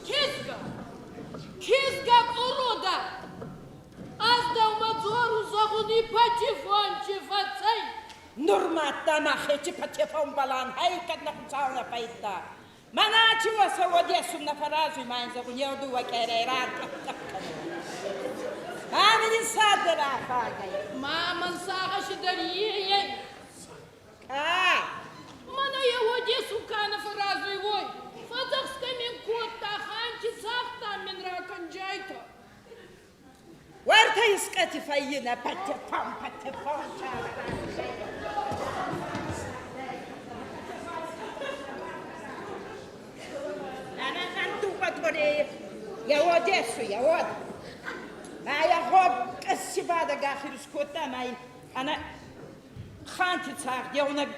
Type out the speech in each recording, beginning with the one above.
Кизгӕ, кизгӕ къуро дӕ! Ӕз дӕумӕ дзорун, зӕгъун, и патефон чи фӕцӕй. Нур мадта мӕхечи патефон балан, хай кӕд нӕ Хуцау нӕ фӕйдта. Мӕнӕ чи уосӕ уодесун нӕ фӕразуй, ма ин зӕгъун, еу дууӕ къерей ратъӕпп-тъӕпп кӕнун. Ма мин ин садӕр афагӕй. Ма мӕн сагъӕси дӕр ей. Ка? Мӕнӕ е уодесун ка нӕ фӕразуй, уой. Фӕдзӕхсгӕ мин кодта, ханти цагъта мин ракӕнджайтӕ. Уӕртӕ искӕти фӕййинӕ патефон, патефон, Я Одессу, я од. Ма я гъоб къӕссибадӕг ахирус кодта, ма ин ана ханти цагъд еунӕг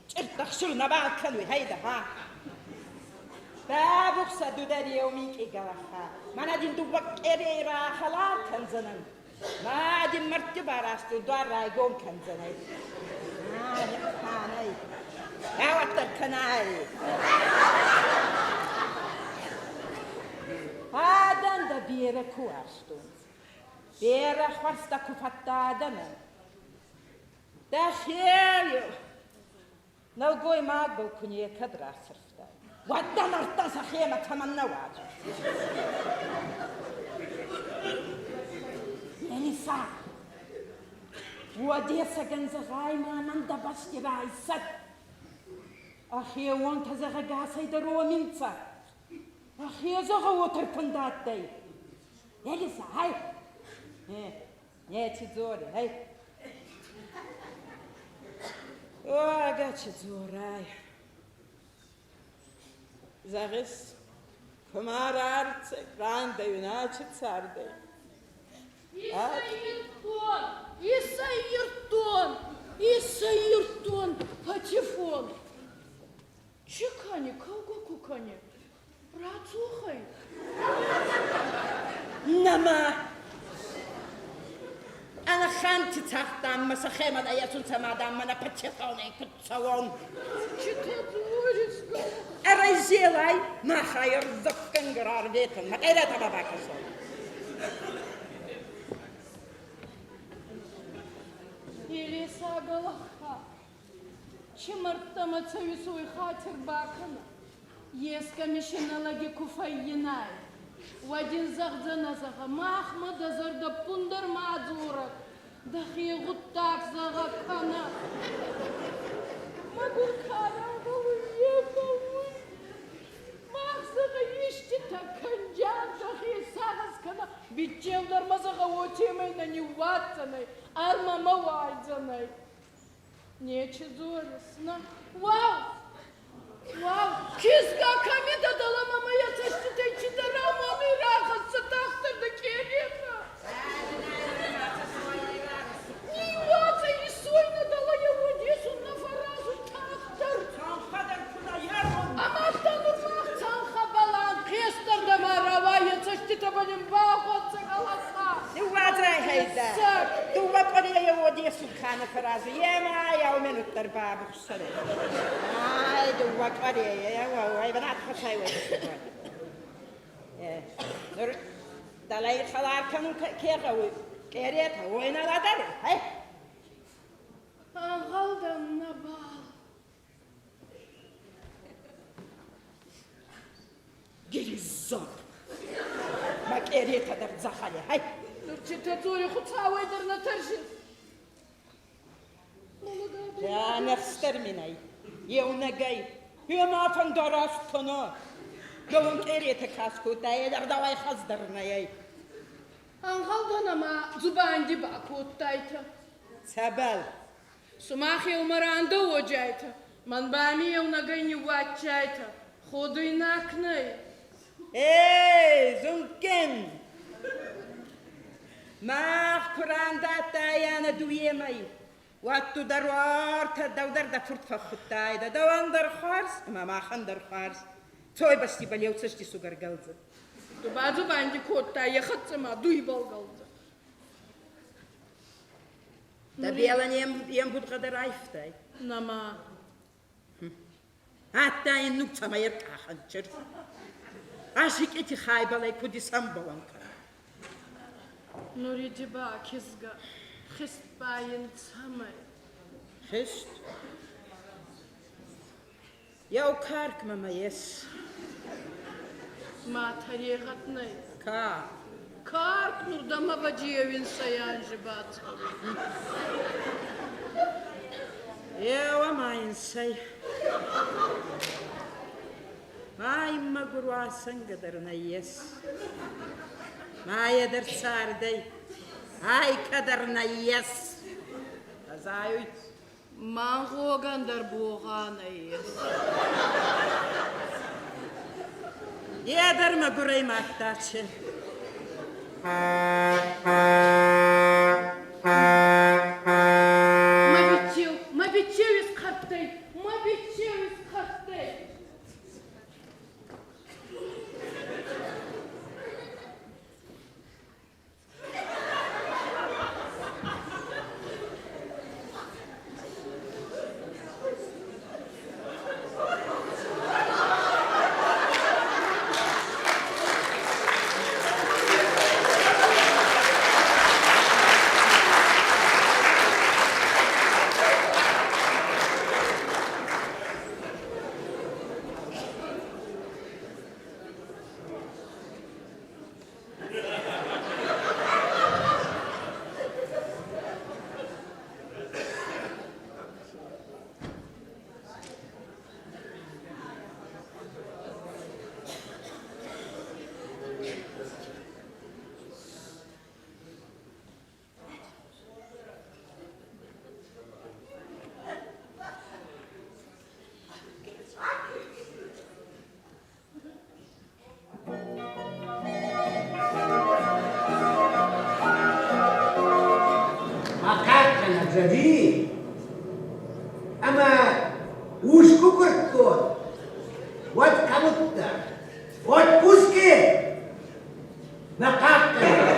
Чъирттӕхсир нӕбал кӕнуй, гьӕйдӕ, гъа. Бабухсӕ ду дӕр еу минкъий гӕлӕхха. Мӕнӕ дин дууӕ къерей рахӕлар кӕндзӕнӕн. Ма дин мӕрдти барастур дуар райгон кӕндзӕнӕй. Ма, Гъӕуӕддӕр кӕнай. Адӕн дӕ берӕ ку уарзтонцӕ. Берӕ хуӕрзтӕ ку фӕдтӕ адӕмӕн. Дӕхе нӕлгоймагбӕл ку некӕд расӕрфтай, уӕдта мӕрдтӕн сӕхемӕ цӕмӕннӕ уадзун? Елиса, уодесӕгӕн зӕгъай ма мӕн дӕ бӕсти райсӕд. Ӕхеуонтӕ зӕгъӕгасӕй дӕр уоми нцӕ. Ӕхе зӕгъӕ уотӕ фӕндадтӕй. Елиса, ай! Нечи дзори, эй! Ага, чи дзорай. Зӕгъис, кума рарцӕй, рандӕй, цардӕй. Исаиртон, Исаиртон, Исаиртон, патефон. Чи кӕни, кӕугӕ ку кӕни? Рацухӕй. Нӕма. Ӕнӕхъӕнти цагътам ма сӕхемӕ есунцӕ ма дам мӕнӕ патефонӕй куд цӕуон. Чи ты дзорис? Ӕрӕйзелай, махӕй ӕрдзӕфгӕнгӕ рарветӕн, мӕ къеретӕмӕ бакӕсон. Елеса Галаха, Чи мӕрдтӕмӕ цӕуис, уой хатир бакӕнӕ. Ескӕми си нӕ лӕги ку фӕййинай, уӕд ин зӕгъдзӕнӕ, зӕгъӕ, махмӕ дӕ зӕрдӕ пундӕр ма дзорӕд, дӕхе гъуддаг зӕгъӕ кӕнӕ. Мӕгур ка рагъӕуй, е фӕууй. Мах зӕгъӕ иститӕ кӕнджан дӕхе сагъӕс кӕнӕ, биччеу дӕр ма зӕгъӕ уотемӕй нӕ ниууадздзӕнӕй, ӕрмӕ уайдзӕнӕй. Нечи дзорис, на? Уау! Уау! Кизгӕ кӕми дӕ дӕлӕмӕ ма йӕ цӕститӕй чидӕр амонуй рахӕсса тагъддӕр дӕ керетӕ. Ниууадзӕ исойнӕ дӕлӕ йӕ уодесун нӕ фӕразуй тагъддӕр. Ӕма нур мах цӕнхӕбӕл ан хестӕр дӕ ма рауайӕ цӕститӕбӕл ин бахуӕцӕ галаха. Ниууадзай хайда. Дууӕ къуӕрей уодесун ка нӕ фӕразуй, е ма еу минут дӕр бабухсӕнӕй. Ай, дууӕ къуӕрей, ай, бынат фӕцӕй Нур дӕлӕй хӕлар кӕнун ке гъӕуй, къеретӕ, уой нӕ лӕдӕруй, эй? Ӕнгъӕлдӕн нӕбал. Гириззаг! Мӕ къеретӕ дӕр дзӕгъӕли, хай! Нур читӕ дзори Хуцауӕй дӕр нӕ тӕрсис. Ӕнӕхстӕр мин ӕй, еунӕгӕй. Ма фӕндараст кӕнӕ. Дӕуӕн къеретӕ ка скодта, е дӕр дӕуӕй хуӕздӕр нӕй ӕй. Ӕнгъӕлдӕн ӕма дзубанди бакодтайтӕ. Цӕбӕл? Сумах еумӕ рандӕ уоджайтӕ, мӕн ба ами еунӕгӕй ниууадздзайтӕ. Ходуйнаг нӕй. Эй, зундген! Мах ку рандадтайанӕ дууемӕй, уӕд ду дӕр уартӕ дӕу дӕр дӕ фурт фӕххудтайдӕ, дӕуӕн дӕр хуарз ӕма махӕн дӕр хуарз. Цой бӕсти ба еу цӕсти сугӕр гӕлдзӕ. Ду бадзубанди кодтай йӕ хӕццӕ ма ду ибӕл гӕлдзӕ. Дӕ белӕн е мбудгъӕдӕ райфтай? Нӕма. Адтӕй ин нур цӕмӕй ӕркъахӕн черз. Асикъети хайбӕл ӕй куд исӕмбӕлӕн кӕна? Нуриди ба кизгӕ хист ба ин цӕмӕй? Хист? Еу карк мӕмӕ ес. Ма тӕрегъӕд нӕй? Ка? Карк нур дӕмӕ вӕджиевин сӕй анзи бацӕуй. Еу ӕма инсӕй. Ма ин мӕгур уасӕнгӕ дӕр нӕййес. Ма е дӕр цардӕй, айкӕ дӕр нӕййес. Азайуй. Мӕн гъогӕн дӕр богъа нӕййес. Е дӕр мӕгурӕй мадтаче. Мӕ биччеу, мӕ биччеу исхъӕрттӕй, мӕ биччеу исхъӕрттӕй. Ма хъахъхъӕнӕ Зӕри, ӕма ус ку курдтон, уӕд кӕм уыдтӕ? Отпуске? Мӕ хъахъхъӕнӕ.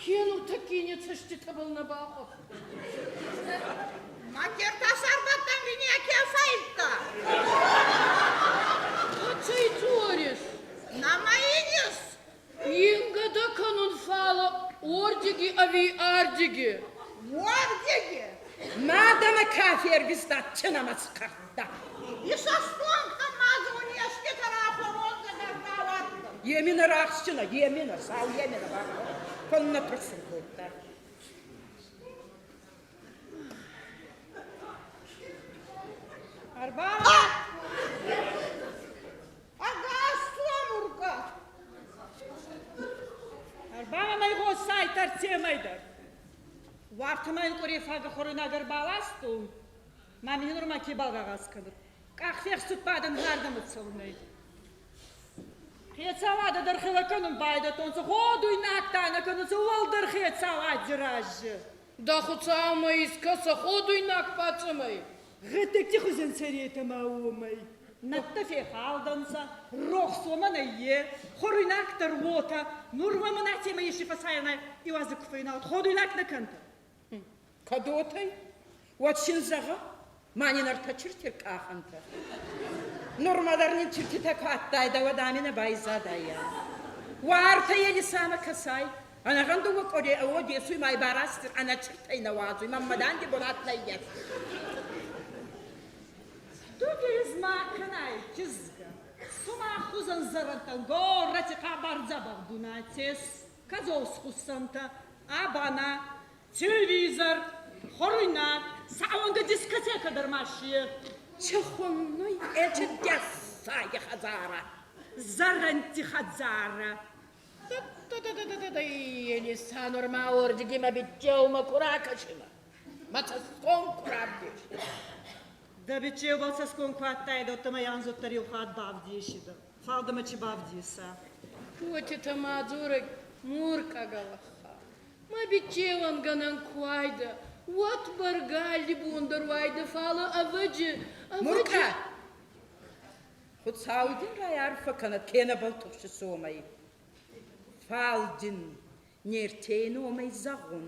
Хенуртӕкки цӕститӕбӕл нӕ бахуӕфт. Цӕй дзорис? Ингӕ кӕнун, фалӕ уордиги ӕви ардиги? Ма дӕмӕ ка фервиста, чынӕмӕ схъӕрдта. Еминӕ рахсджына, еминӕ, сау еминӕ куыннӕ пырсын кодта. Ӕрбала! Ӕрбала гъосай тӕрцемӕй дӕр. Уартӕмӕн къуырефаг хурынаг ӕрбаластон, ма мин нурма ке балгъагъаз кӕнут. Къахфехсут бадӕн гардӕмӕ цӕунӕй. Хецауадӕ дӕр хилӕ кӕнун байдӕдтонцӕ, ходуйнӕгтӕ нӕ кӕнунцӕ уӕлдӕр хецауади рази. Да Хуцаумӕ искӕсӕ, ходуйнаг пацӕмӕй. Гъетӕгти хузӕн цӕретӕ ма уомӕй. Нӕдтӕ фехалдӕнцӕ, рохс уомӕ нӕййе, хуруйнаг дӕр уотӕ. Нур уӕмӕ нӕтемӕ ести фӕцайӕнӕ иуазӕг ку фӕйнаут, ходуйнаг нӕ кӕнтӕ. Кӕдотӕй? Уӕд син зӕгъӕ, ма нин ӕртӕ чирти ркъахӕнтӕ. Нурма дӕр нин чиртитӕ ку адтайдӕ, уӕд ами нӕ байзадаййан. Уартӕ Елисамӕ кӕсай, ӕнӕгъӕн дууӕ къуӕре уод есуй ма Барастыр ӕнӕ чиртӕй нӕ уадзуй, маммаданди бунат нӕййес. Дугиз ма кӕнай, кизгӕ, сумах хузӕн зӕрӕндтӕн горӕти хъӕбӕр дзӕбӕх бунат ес, кӕдзос хуссӕнтӕ, абана, телевизор, хуӕруйнаг. Сауӕнгӕ дискотекӕ дӕр ма си. Чи хуннуй эти дессаги хӕдзарӕ? Зӕрӕндти хӕдзарӕ. Да-да-да-да-да, Елиса нурма уордиги мӕ биччеумӕ ку ракӕсинӕ. Мӕ цӕсгон ку равдесинӕ. Дӕ биччеубӕл цӕсгон ку адтайдӕ, уӕдта мӕ анзоддӕр еу хатт бавдесидӕ. Фал дӕмӕ чи бавдеса? Уотетӕ ма дзорӕг муркъӕгӕлӕхха. Мӕ биччеуӕн гӕнӕн ку уайдӕ, уӕд бӕргӕ алли бон дӕр уайдӕ, фалӕ ӕвӕджи, ӕвӕджи... Муркъа! Хуцау дин райарфӕ кӕнӕд, кенӕ бал тухсис уомӕй. Фал дин не ртей номӕй зӕгъун,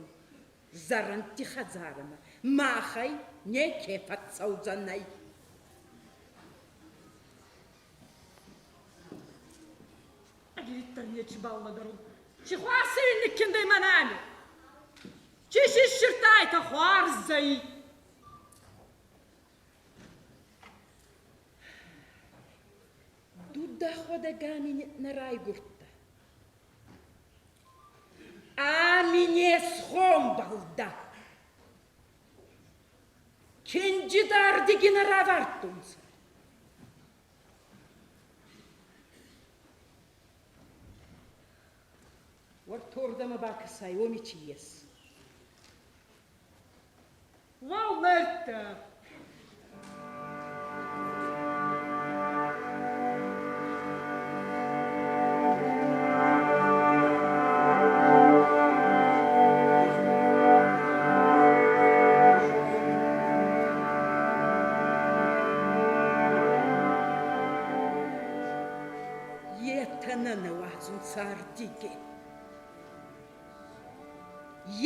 зӕрӕндти хӕдзарӕмӕ махӕй неке фӕццӕудзӕнӕй. Ӕгириддӕр нечибал лӕдӕрун. Чи хуасӕй никкиндӕй мӕнӕми? Чи сиссирдтайтӕ хуарзӕй? Ду дӕхуӕдӕг ами нӕ райгурдтӕ. Ами не сгъомбӕл дӕ. Кинджи дӕр нӕ равардтонцӕ. Уӕртордӕмӕ бакӕсай, уоми чи ес? Уӕлмӕрдтӕ! Етӕ нӕ нӕ уадзунцӕ ардиги.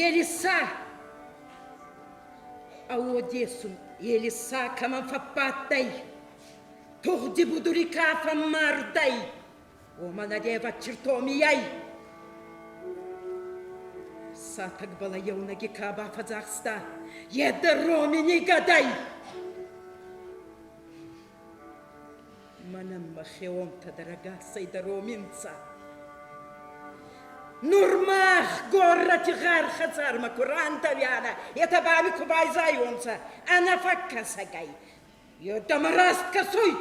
Елиса! Ауодесун Елиса кӕмӕн фӕббадтӕй, тугъди будури ка фӕммардӕй, уомӕн ӕ ревӕд чертомийӕй. Сатӕгбӕл еунӕги ка бафӕдзахста, е дӕр Роми нигӕдӕй. Мӕнӕн мӕ хеуонтӕ дӕр ӕгасӕй дӕр уоми нцӕ. Нур мах горӕти гъар хӕдзармӕ ку рандӕуианӕ, етӕ ба ами ку байзайуонцӕ ӕнӕфӕккӕсӕгӕй. Е дӕмӕ раст кӕсуй?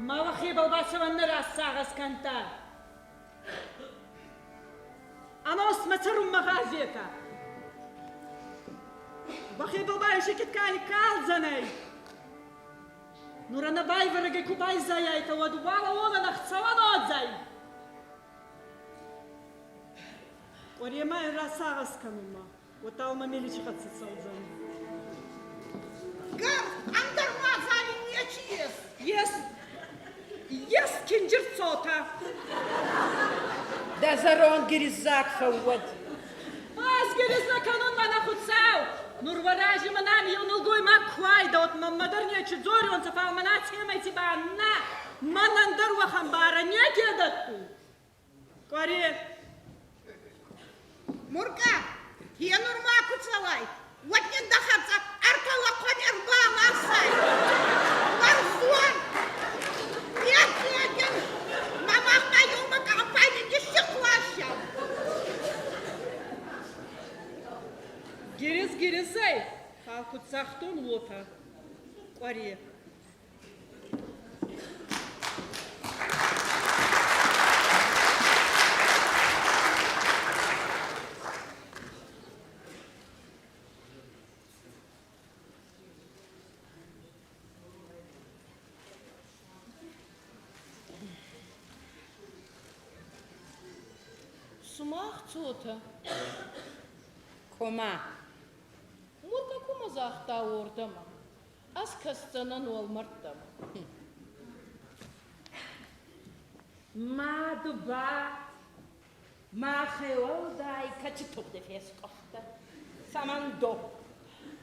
Ма уӕхебӕл бацӕуӕн нӕ расагъӕс кӕнтӕ. Ӕносмӕ цӕрунмӕ гъазетӕ. Уӕхебӕл ба ешекет ка никкалдзӕнӕй. Нур ӕнӕ байвӕрӕгӕй ку байзайайтӕ, уӕд уӕлӕ уонӕн ӕхцӕуӕн уодзӕй. Къуӕремӕй расагъӕс кӕнунмӕ, уӕдта уӕмӕ меличи хӕццӕ цӕудзӕн. Гӕр, ӕндӕр мадзали нечи ес? Ес, ес кинджир цотӕ. Дӕ зӕронд гириззаг фӕууӕд. Ӕз гириз нӕ кӕнун, мӕнӕ Хуцау. Нур уӕ рази мӕнӕн еу нӕлгоймаг ку уайдӕ, уӕд мӕнмӕ дӕр нечи дзорионцӕ, фал мӕнӕ цемӕйти ба нӕ, мӕнӕн дӕр уӕхӕн барӕ неке дӕттуй. Къуӕре. Муркъа, е нур ма ку цӕуай, уӕд нин дӕ хӕццӕ ӕртӕ лӕхъуӕни ӕрбаласай. Уарзон! Еци ма махмӕ еумӕ компани ниссихъласӕн. Гириз гиризӕй, фал куд загътон, уотӕ. Къуӕре. Сумах цотӕ. Кумӕ? Муркъа кумӕ загъта уордӕмӕ? Ӕз кӕсдзӕнӕн уӕлмӕрдтӕмӕ. Ма ду ба махӕй уӕлдай кӕци тугъди фескъуӕхтӕ? Цӕмӕн до?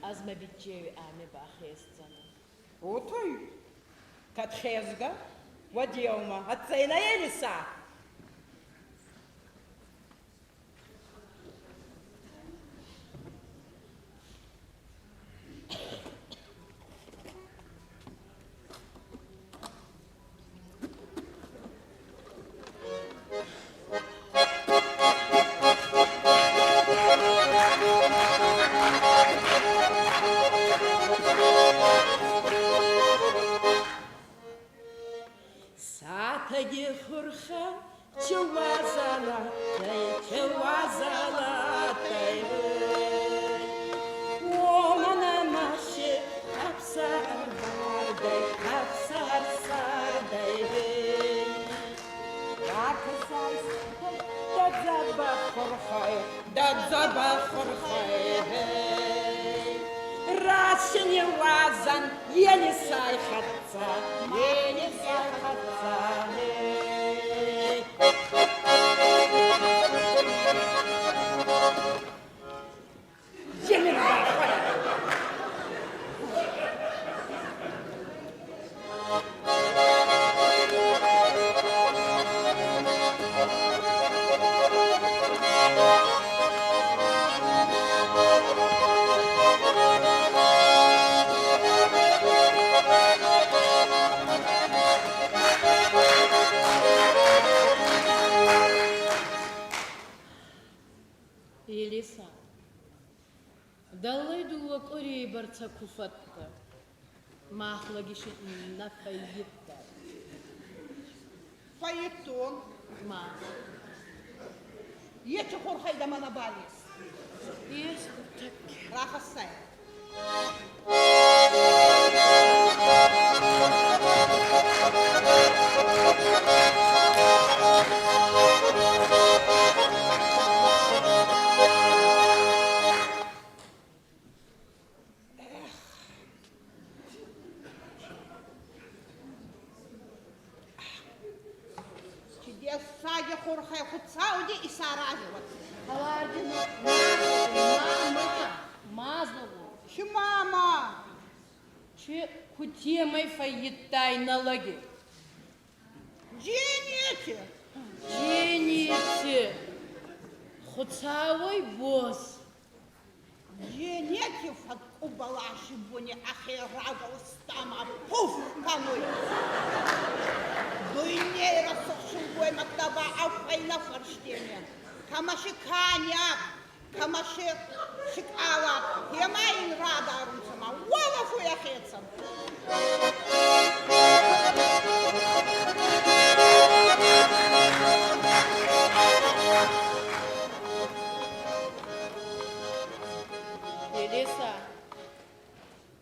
Ӕз мӕ биччеуи ами бахездзӕнӕн. Уотой, кӕд хезгӕ, уӕд еумӕ ӕццӕй нӕ Елиса? Алӕги хурхӕ чи уазал адтӕй, чи уазал адтӕй, уомӕн ӕма си ӕфсӕрвардӕй, ӕфсӕрсардӕй. Ракӕсай дӕ дзӕбӕх хурхӕй, дӕ дзӕбӕх хурхӕй. Расини уадзӕн Елисай хӕццӕ, Елисай хӕццӕ. Елиса, дӕллӕй дууӕ къуӕрей бӕрцӕ ку фӕдтӕ, мах лӕги нӕ фӕййидтай. Фӕййидтон. Ма. Ечи хурхӕй дӕмӕ нӕбал ес. Ес нуртӕккӕ. Рахӕссай. Чудесаги хурхӕй Хуцауди исаразуат. Ма зӕгъо. Чи мама? Чи кутемӕй фӕййидтай нӕ лӕги? Дженети. Дженети. Хуцауӕй боз. Дженети фӕткъубӕласи буни ӕхе рагӕлста ма пуф кӕнуй. Дуйней рӕсугъд силгоймӕгтӕ ба ӕ фӕйнӕ фӕрстеми. Кӕмӕ си коньяк, кӕмӕ си шоколад, ема ин радарунцӕ ма уолӕфуй ӕхецӕн. Елиса,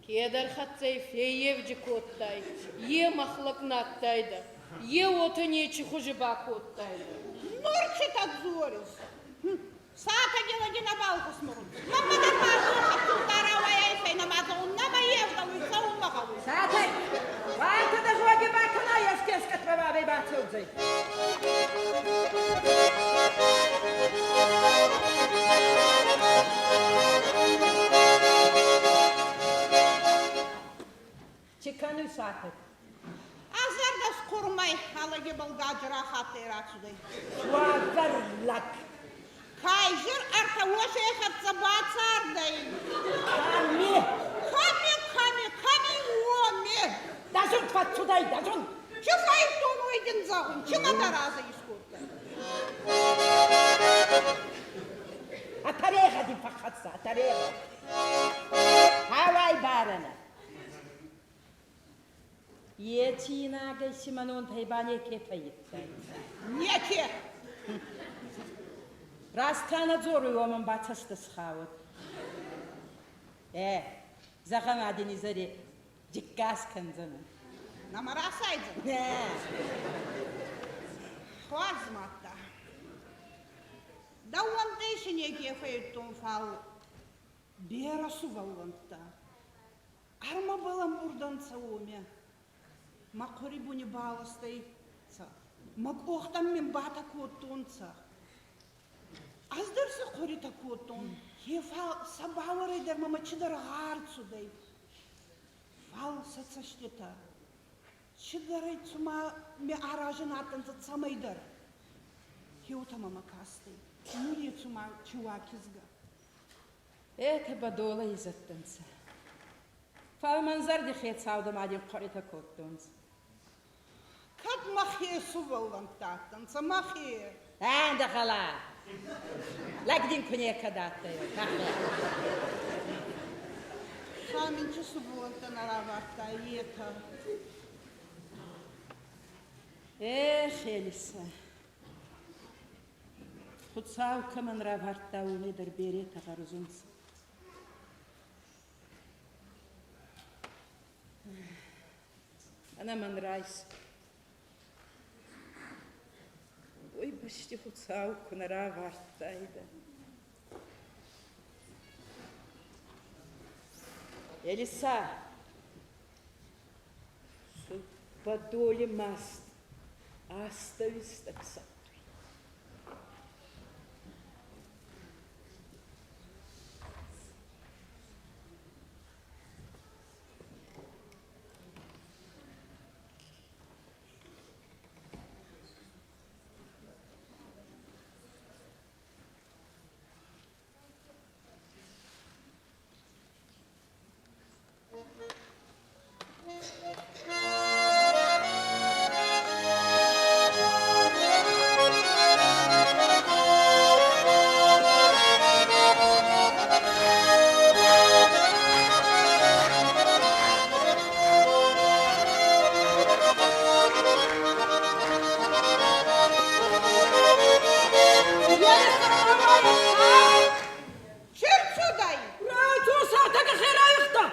кедӕр хӕццӕ феййевджи кодтай, е мӕхлӕг на адтайдӕ, е уотӕ нечи хузи бакодтайдӕ. Нур читӕ дзорис? Саатаги лаги нӕбал хусмурун. Мамма дӕр ма хаттултарауайай фӕйнӕмадзон нӕма евдӕлуй, цӕун мӕ гъӕуй. Сатай, уайтӕ дӕ зоги бакӕна, еске ескӕд бабӕй бацӕудзӕй. Чи кӕнуй Сатай? Ӕ зӕрдӕ скъурмӕй алӕги гадзрахаттӕй рацудӕй. Уавӕр лӕг. Кайзер ӕртӕ уосей хӕццӕ бацардӕй. Кӕми? Кӕми, кӕми, кӕми уоми? Дазун фӕццудӕй, дазун. Чи фӕййидтон, уой дин зӕгъун, чи мӕ дӕ разӕ искодтай? А тӕрегъӕд ин фӕххӕсса, а тӕрегъӕд. Гьӕуай барӕнӕ. Еци инагӕй Симононтӕй ба неке фӕййидтай. Неке. Раст ка нӕ дзоруй, уомӕн ба цӕстӕ схауӕд. Э, зӕгъӕн, адин изӕри джиккас кӕндзӕнӕн. Нӕма расайдзӕн? Нӕ. Хуарз мадта. Дӕуӕнтӕй си неке фӕййидтон, фал берӕ сувӕллӕнттӕ. Армӕбӕл ӕмбурдӕнцӕ уоми. Мӕ хъури буни баластӕй мӕ къохтӕм мин батӕ кодтонцӕ. Ӕз дӕр сӕ хъуритӕ кодтон. Хе фал сӕ бауӕрӕй дӕр мӕмӕ чидӕр гъар цудӕй. Фал сӕ цӕститӕ чидӕрӕй цума ме аразӕн адтӕнцӕ цӕмӕйдӕр. Хеутӕ мӕмӕ кастӕй. Нури цума чиуа кизгӕ. Этӕ бӕдолӕ изӕдтӕнцӕ. Фал мӕн зӕрди хецау дӕ мади хъуритӕ кодтонцӕ. Кӕд мӕхе сувӕллӕнттӕ адтӕнцӕ, мӕхе. Ӕндӕхъӕла! Лӕг дин ку некӕд адтӕй, мӕхе. Са мин чи сувӕллӕнттӕ нӕ равардта, етӕ. Эх, Элиса, Хуцау кӕмӕн равардта, уони дӕр беретӕ гъӕрзунцӕ. Ӕнӕ мӕн райс. Уой бӕсти Хуцау ку нӕ равардтайдӕ. Елиса, Подоле маст астӕуистӕг сӕттуй. Чи рцудӕй? Рацо сатӕг херайхта!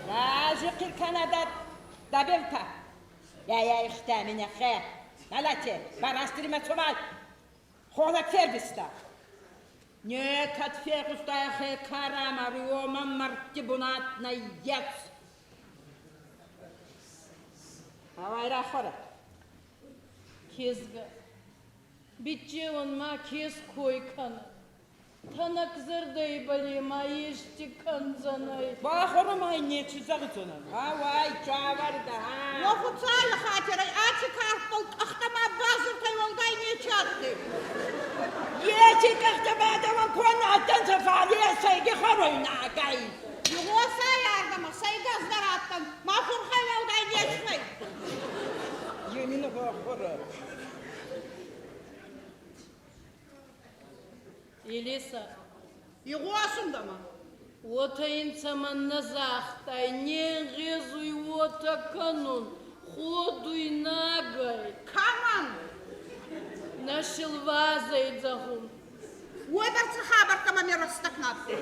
Разы Канада добился. Я их меня хэ. Налате, барастри мацумал. Хонак фервиста. Некад фегуста хэ карама риома марти бунат на ец. Авайра хора. Кизгӕ, биччеуӕн ма ке ской кӕнӕ. Тӕнӕгзӕрдӕй бале ма ести кӕндзӕнӕй. Бахоромай нечи зӕгъдзӕнӕн. Авай чаварда. Уӕ Хуцауи хатирӕй аци каркбӕл къӕхтӕ ма базуртӕй уӕлдай нечи адтӕй. Ечи къӕхтӕ бадӕуӕн ку нӕ адтӕнцӕ, фал е сӕйги хуӕруйнагӕй. Игъосай ардӕмӕ, сӕйгӕ ӕз дӕр адтӕн, ма хурхӕй уӕлдай нечи ӕй. Емин бахора. Елиса, Игъосун дӕмӕ. Уотӕ ин цӕмӕннӕ загътай, не нгъезуй уотӕ кӕнун, ходуйнагӕй. Кӕмӕн? Нӕ силвазӕй зӕгъун. Уойбӕрцӕ хабӕрттӕмӕ ме рӕстӕг на адтӕй.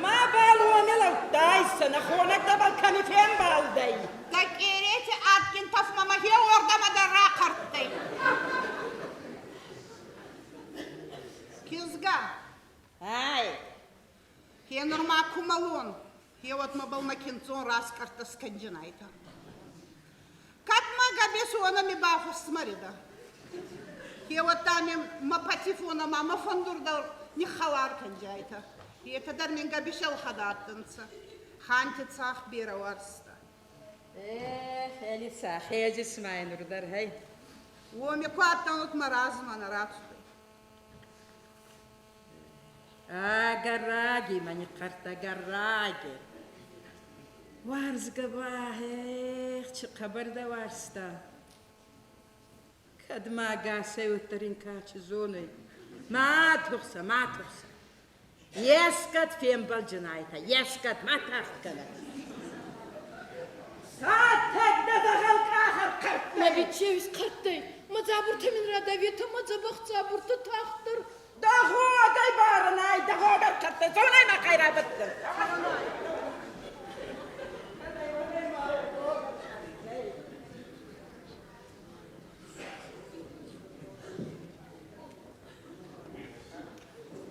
Ма бал уоми лӕудтайсӕ, нӕ хонӕгтӕбӕл кӕми фембалдӕй. Дӕ къерети адгин тӕф мӕмӕ хеуордӕмӕ дӕр рахъӕрттӕй. Кизгӕ, Ай, хе нур ма ку мӕлон, хеуӕт мӕбӕл мӕ киндздзон раскъӕрттӕ скӕнджинайтӕ. Кӕд ма Габес уонӕми бафӕсмӕридӕ. Хеуӕттӕ мӕ патефон ӕма мӕ фӕндур дӕр ниххӕлар кӕнджайтӕ. Етӕ дӕр мин Габесӕлхӕд адтӕнцӕ. Ханти цъӕх берӕ уарзта. Эх, Элиса, хезис ма нур дӕр, хей. Уоми ку адтӕн, мӕ размӕ нӕ рацудӕй. Агараги, мани хъӕртт агараги. Уарзгӕ ба, эх, чи хъӕбӕр дӕ уарзта. Кӕд ма ӕгасӕй уӕддӕр ин ка чи зонуй. Ма тухсӕ, ма тухсӕ. Ескӕд фембӕлдзӕнайтӕ, ескӕд, ма тагъд кӕнӕ. Сатӕг дӕ дзӕгъӕл къахӕр хъӕрттӕй. Мӕ биччеуис хъӕрттӕй, мӕ дзабуртӕ мин радаветӕ, мӕ дзӕбӕх дзабуртӕ тагъддӕр. Дӕ гъогӕй барӕнай, дӕ гъогӕр хъӕрттӕй, зонай ма къайрабӕттӕн.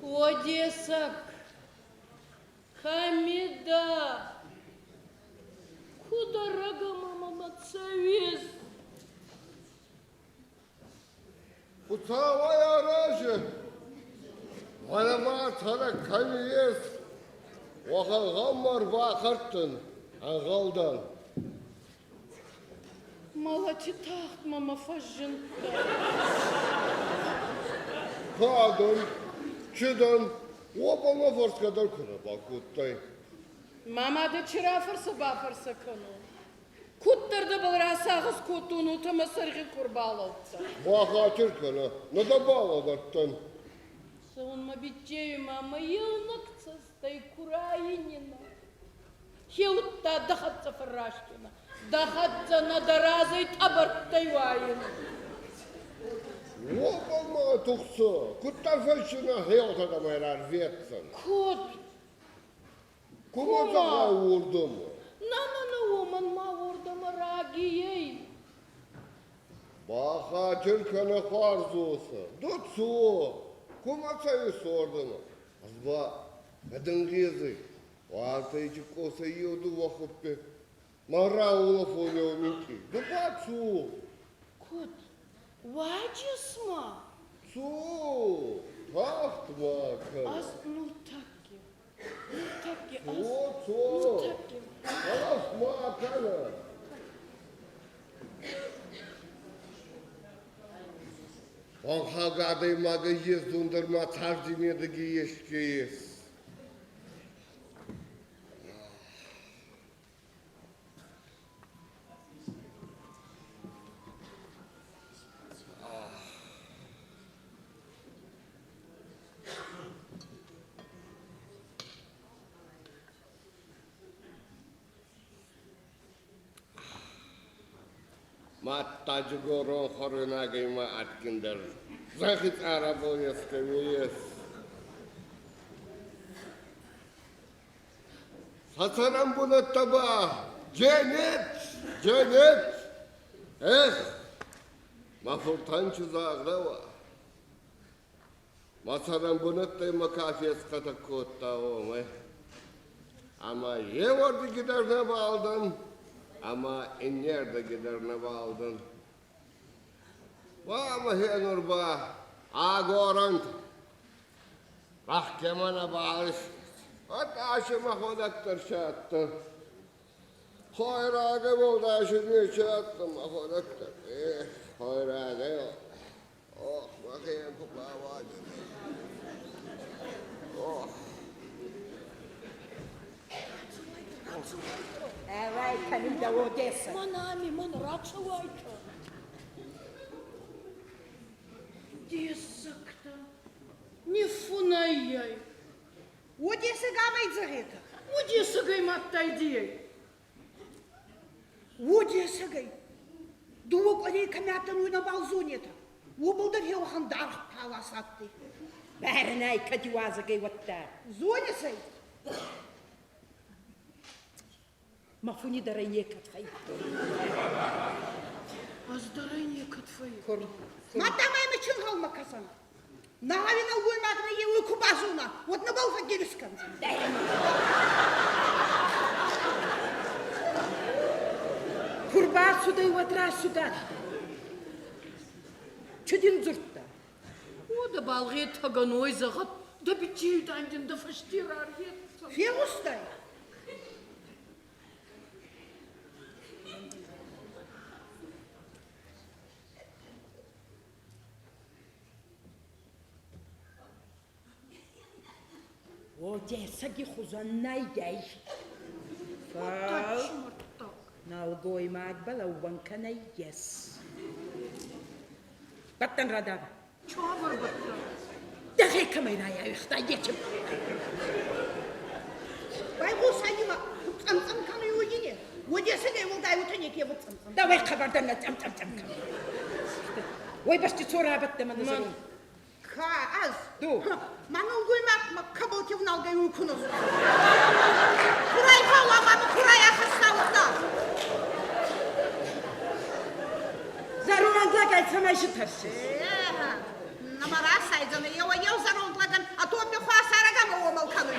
О, дессаг! Кӕми дӕ? Куд ӕрӕгӕмӕ мӕмӕ цӕуис? Хуцауӕй арази, мӕнӕ цӕрӕг кӕми ес, уӕхӕн гъӕумӕ ӕрбахъӕрттӕн, ӕнгъӕлдӕн. Мӕлӕти тагъд мӕмӕ фӕззиндтӕ. Ка дӕн, чи дӕн, уобӕл мӕ фӕрсгӕ дӕр ку нӕ бакодтай. Мӕ мадӕ чи рафӕрсӕ-бафӕрсӕ кӕнун? Куддӕр дӕбӕл расагъӕс кодтон, уотӕ мӕ сӕргъи ку рбалӕудтӕн. Бахатир кӕнӕ, нӕ дӕ балӕдӕрдтӕн. Цӕун мӕ биччеуи ма мӕ еунӕг цӕстӕй ку раининӕ. Хеудта дӕ хӕццӕ фӕррастинӕ, дӕ хӕццӕ нӕ дӕ разӕй тъӕбӕрттӕй уайин. Уобӕл ма тухсӕ, куддӕр фӕссинӕ хеутӕдӕмӕ рарветдзӕн. Куд? Кумӕ зӕгъай, уордӕмӕ. На, на, на, уомӕн ма уордӕмӕ раги ей. Бахатир кӕнӕ хуарз уосӕ, ду цо, кумӕ цӕуис уордӕмӕ? Ӕз ба ӕдӕнгъезӕй, уартӕ къосӕй еу дууӕ хуппи, ма рауолӕфон еу минкъий. Ду ба цо. Куд? Уаджис ма? Цо, тагъд ма кӕнӕ. Ӕз нуртӕкки, нуртӕкки, ӕз Цо, цо, нуртӕкки. тагъд ма кӕнӕ. Хуӕнхаг адӕймагӕй ездондӕр ма царди медӕги еске ес. Мадта дигорон хуӕруйнагӕй ма адгиндӕр зӕнхи цъарӕбӕл ескӕми ес. Сӕ цӕрӕнбунӕттӕ ба дзенет, дзенет. Эх, мӕ фуртӕн чи загъдӕуа, мӕ цӕрӕнбунӕттӕй мӕ ка фесхъӕтӕг кодта, уомӕй. Ӕма еуӕрдиги дӕр нӕбал дӕн, ӕма иннердиги дӕр нӕбал дӕн. Ба мӕхе нур ба агорӕнт, рӕхгӕмӕ нӕбал ис. Ӕд мӕхуӕдӕг дӕр си адтӕн. Хойрагӕй уӕлдай си нечи адтӕн мӕхуӕдӕг дӕр. Эх, хойрагӕй. Ох, мӕхе ку бауадзинӕ. Ох. Ӕвай кӕми дӕ уодесӕг? Мӕн ами, мӕн рацӕуайтӕ. Дессӕгтӕ, ниффунӕй ӕй. Уодесӕг амӕй зӕгъетӕ. Уодесӕгӕй мадтайдийӕй. Уодесӕгӕй. Дууӕ къуӕрей кӕми адтӕн, уой нӕбал зонетӕ. Уобӕл дӕр еуӕхӕн даргъ палас адтӕй. Бӕрнӕй кӕд иуазӕгӕй уӕдта. Зонис ӕй? Мӕ фуни дӕр ӕй некӕд фӕййидтон. Ӕз дӕр ӕй некӕд фӕййидтон. Мадта ма имӕ чингъӕлмӕ кӕсӕн. Нагъӕуи нӕлгоймаг нӕ еуей ку базона, уӕд нӕбал фӕггерис кӕндзӕн. Ку рбацудӕй, уӕд рацудӕй. Чи дин дзурдта? О, дӕ балгъетӕгӕн уой зӕгъӕд, дӕ биччеуи дин дӕ фӕсте рарветдзӕн. Фегъустай? Уодесӕги хузӕн нӕййӕй. Фал нӕлгоймагбӕл ӕууӕнкӕ нӕййес. Бӕттӕн радавӕ. Чавар бӕттӕн? Дӕхе кӕмӕй райауигътай, ечи. Байгъосай имӕ, цъӕм-цъӕм кӕнуй уогине. Уодесӕгӕй уӕлдай уотӕ неке цъӕм-цъӕм. Давай хъӕбӕрдӕр нӕ цъӕм-цъӕм кӕнуй. Уой бӕсти цо рабадтӕ мӕнӕ зӕронд. Ка ӕз? Ду. Ма нӕлгоймаг ма кӕбӕлти вналгӕй уй ку нӕ зона. Курай фауа ма курай ахӕсса удта. Зӕронд лӕгӕй цӕмӕй тӕрсис? Нӕма расайдзӕнӕ еуӕй-еу зӕронд лӕгӕн, а топпи хуасарӕг ӕма уомӕл кӕнуй.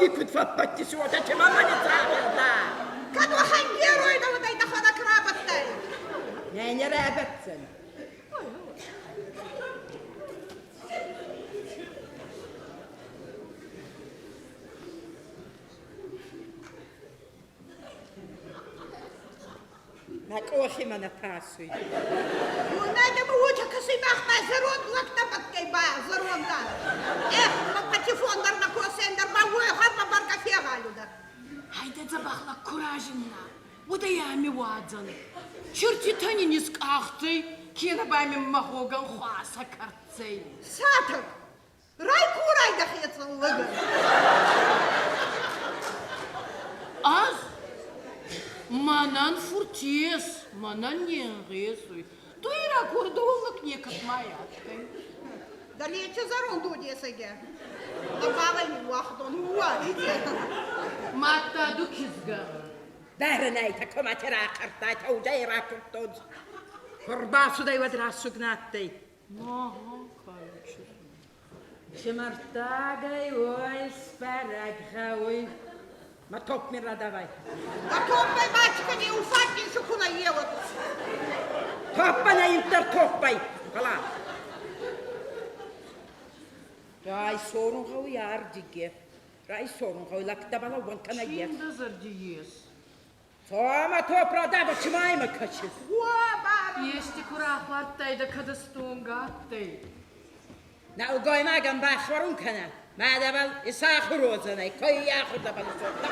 Тоги куд фӕббадтис, уотӕ чемӕ ниццагъта. Кӕд уӕхӕн герой нӕ уодӕй дӕхуӕдӕг рабадтӕй? Нӕ, не рабаддзӕн. Мӕ къохи мӕ нӕ тасуй. Уонӕдӕмӕ уотӕ кӕсуй махмӕ зӕронд лӕгтӕ бадгӕй ба зӕронд Эх, ма патефон дӕр нӕ косен дӕр ма уой гъӕрмӕ бӕргӕ фегъалудӕ. Хайдӕ дзӕбӕх лӕг ку разинна, уӕд ӕй ами уадзӕн. Чертитӕ нин искъахдзӕй, кенӕ ба мин мӕ гъогӕн хуасӕ кӕрддзӕй. Сатӕг, райкурай дӕхецӕн лӕгӕн. Ӕз? Мӕнӕн фурт ес, мӕнӕн не нгъезуй. Ду и ракурдӕуӕн лӕг некӕд ма адтӕй. Далече зӕронд уодесӕгӕ. Нӕбал ӕй ниууагътон, уа, Мадта ду кизгӕ. Бӕрнӕйтӕ комати рахъӕрттайтӕ, удӕй ракурдтон. Ӕрбацудӕй, уӕд расуг нӕ адтӕй. Ага, Чемартагӕй ой сбӕрӕг гъӕуй. Ма топ мин радавай. А топпӕй мальчика не уфатин сукуна ела. Топпа на интер топпай. Хала. Рай сорун гъӕуй ардиге. Рай сорун гъӕуй лӕгтӕбӕл ӕууӕнкӕ нӕййес. Чин дӕ зӕрди ес? Тома топ радава, чимайма кӕсис. Ести ку рахуардтайдӕ, кӕд ӕстонг адтӕй. Нӕлгоймагӕн бахуӕрун кӕнӕ, мадӕбӕл исахур уодзӕнӕй, кой ахурдӕбӕл исуодта.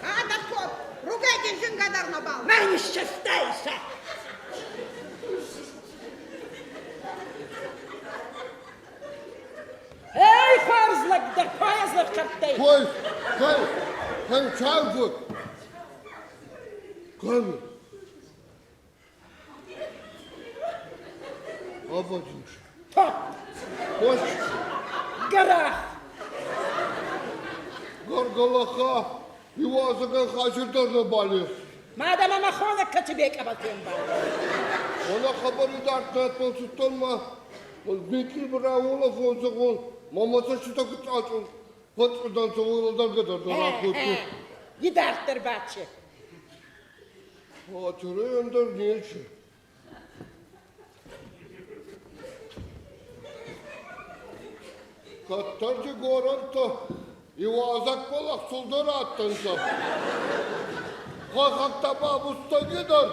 А, да топ, ругайте зингӕ дӕр нӕбал. Мӕн исчастайся. Эй, хуарз лӕг дӕ, хуарз лӕг хӕрдтӕй. Кой, кой, кой, чавгут. Кой. Абадинш. Топ. Кош. Гӕрах. Горголаха. Иуазӕгӕн хасир дӕр нӕ балес. Мадӕ мӕ хонӕг кӕци бекъӕбӕл фембӕлд. Она хабари дарддӕр цудтон ма Дмитрий Браулов зӕгъон, мама цӕстытӕ куы цъачъон, фӕцъдӕнцӕ уӕлдӕргӕ дӕр ракодтой. Идарддӕр бачи. Хатырӕй ӕндӕр нечи. Кӕддӕрти горӕнтӕ иуазӕг бӕлах цулдӕр адтӕнцӕ. Хуӕнхӕгтӕ ба бустӕгидӕр.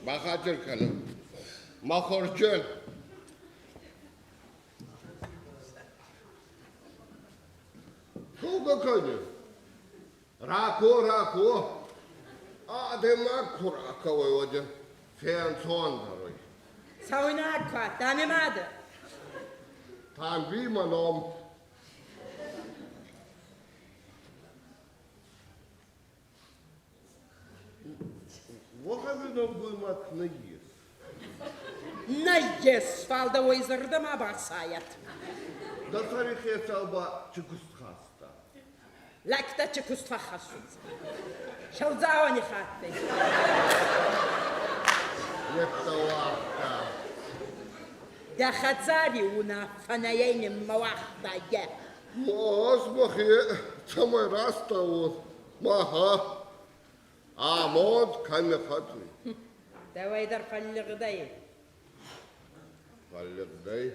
Бахатыр кӕнын. Мӕ хорджын. Цӕугӕ кӕны. Рако, рако. Адӕймаг ку ракӕуай, уӕд фенцондӕр уй. Цӕуйнаг ку адтӕ, мадӕ. Тамби мӕ ном. Уӕхӕн нӕлгоймаг нӕййес. Нӕййес, фал дӕ уой зӕрдӕмӕ басайӕд. Дӕ сӕри хецау ба чи куст хаста? Лӕгтӕ чи куст фӕххӕссунцӕ. Сӕудзауӕни хаттӕй. Еттӕ уагъта. Дӕ хӕдзари унаффӕ нӕйӕй ниммӕуагъта е. Ӕз мӕхе цӕмӕй растауон, маха амонд кӕми хӕтуй. Дӕуӕй дӕр фӕллигъдӕй. Фӕллигъдӕй?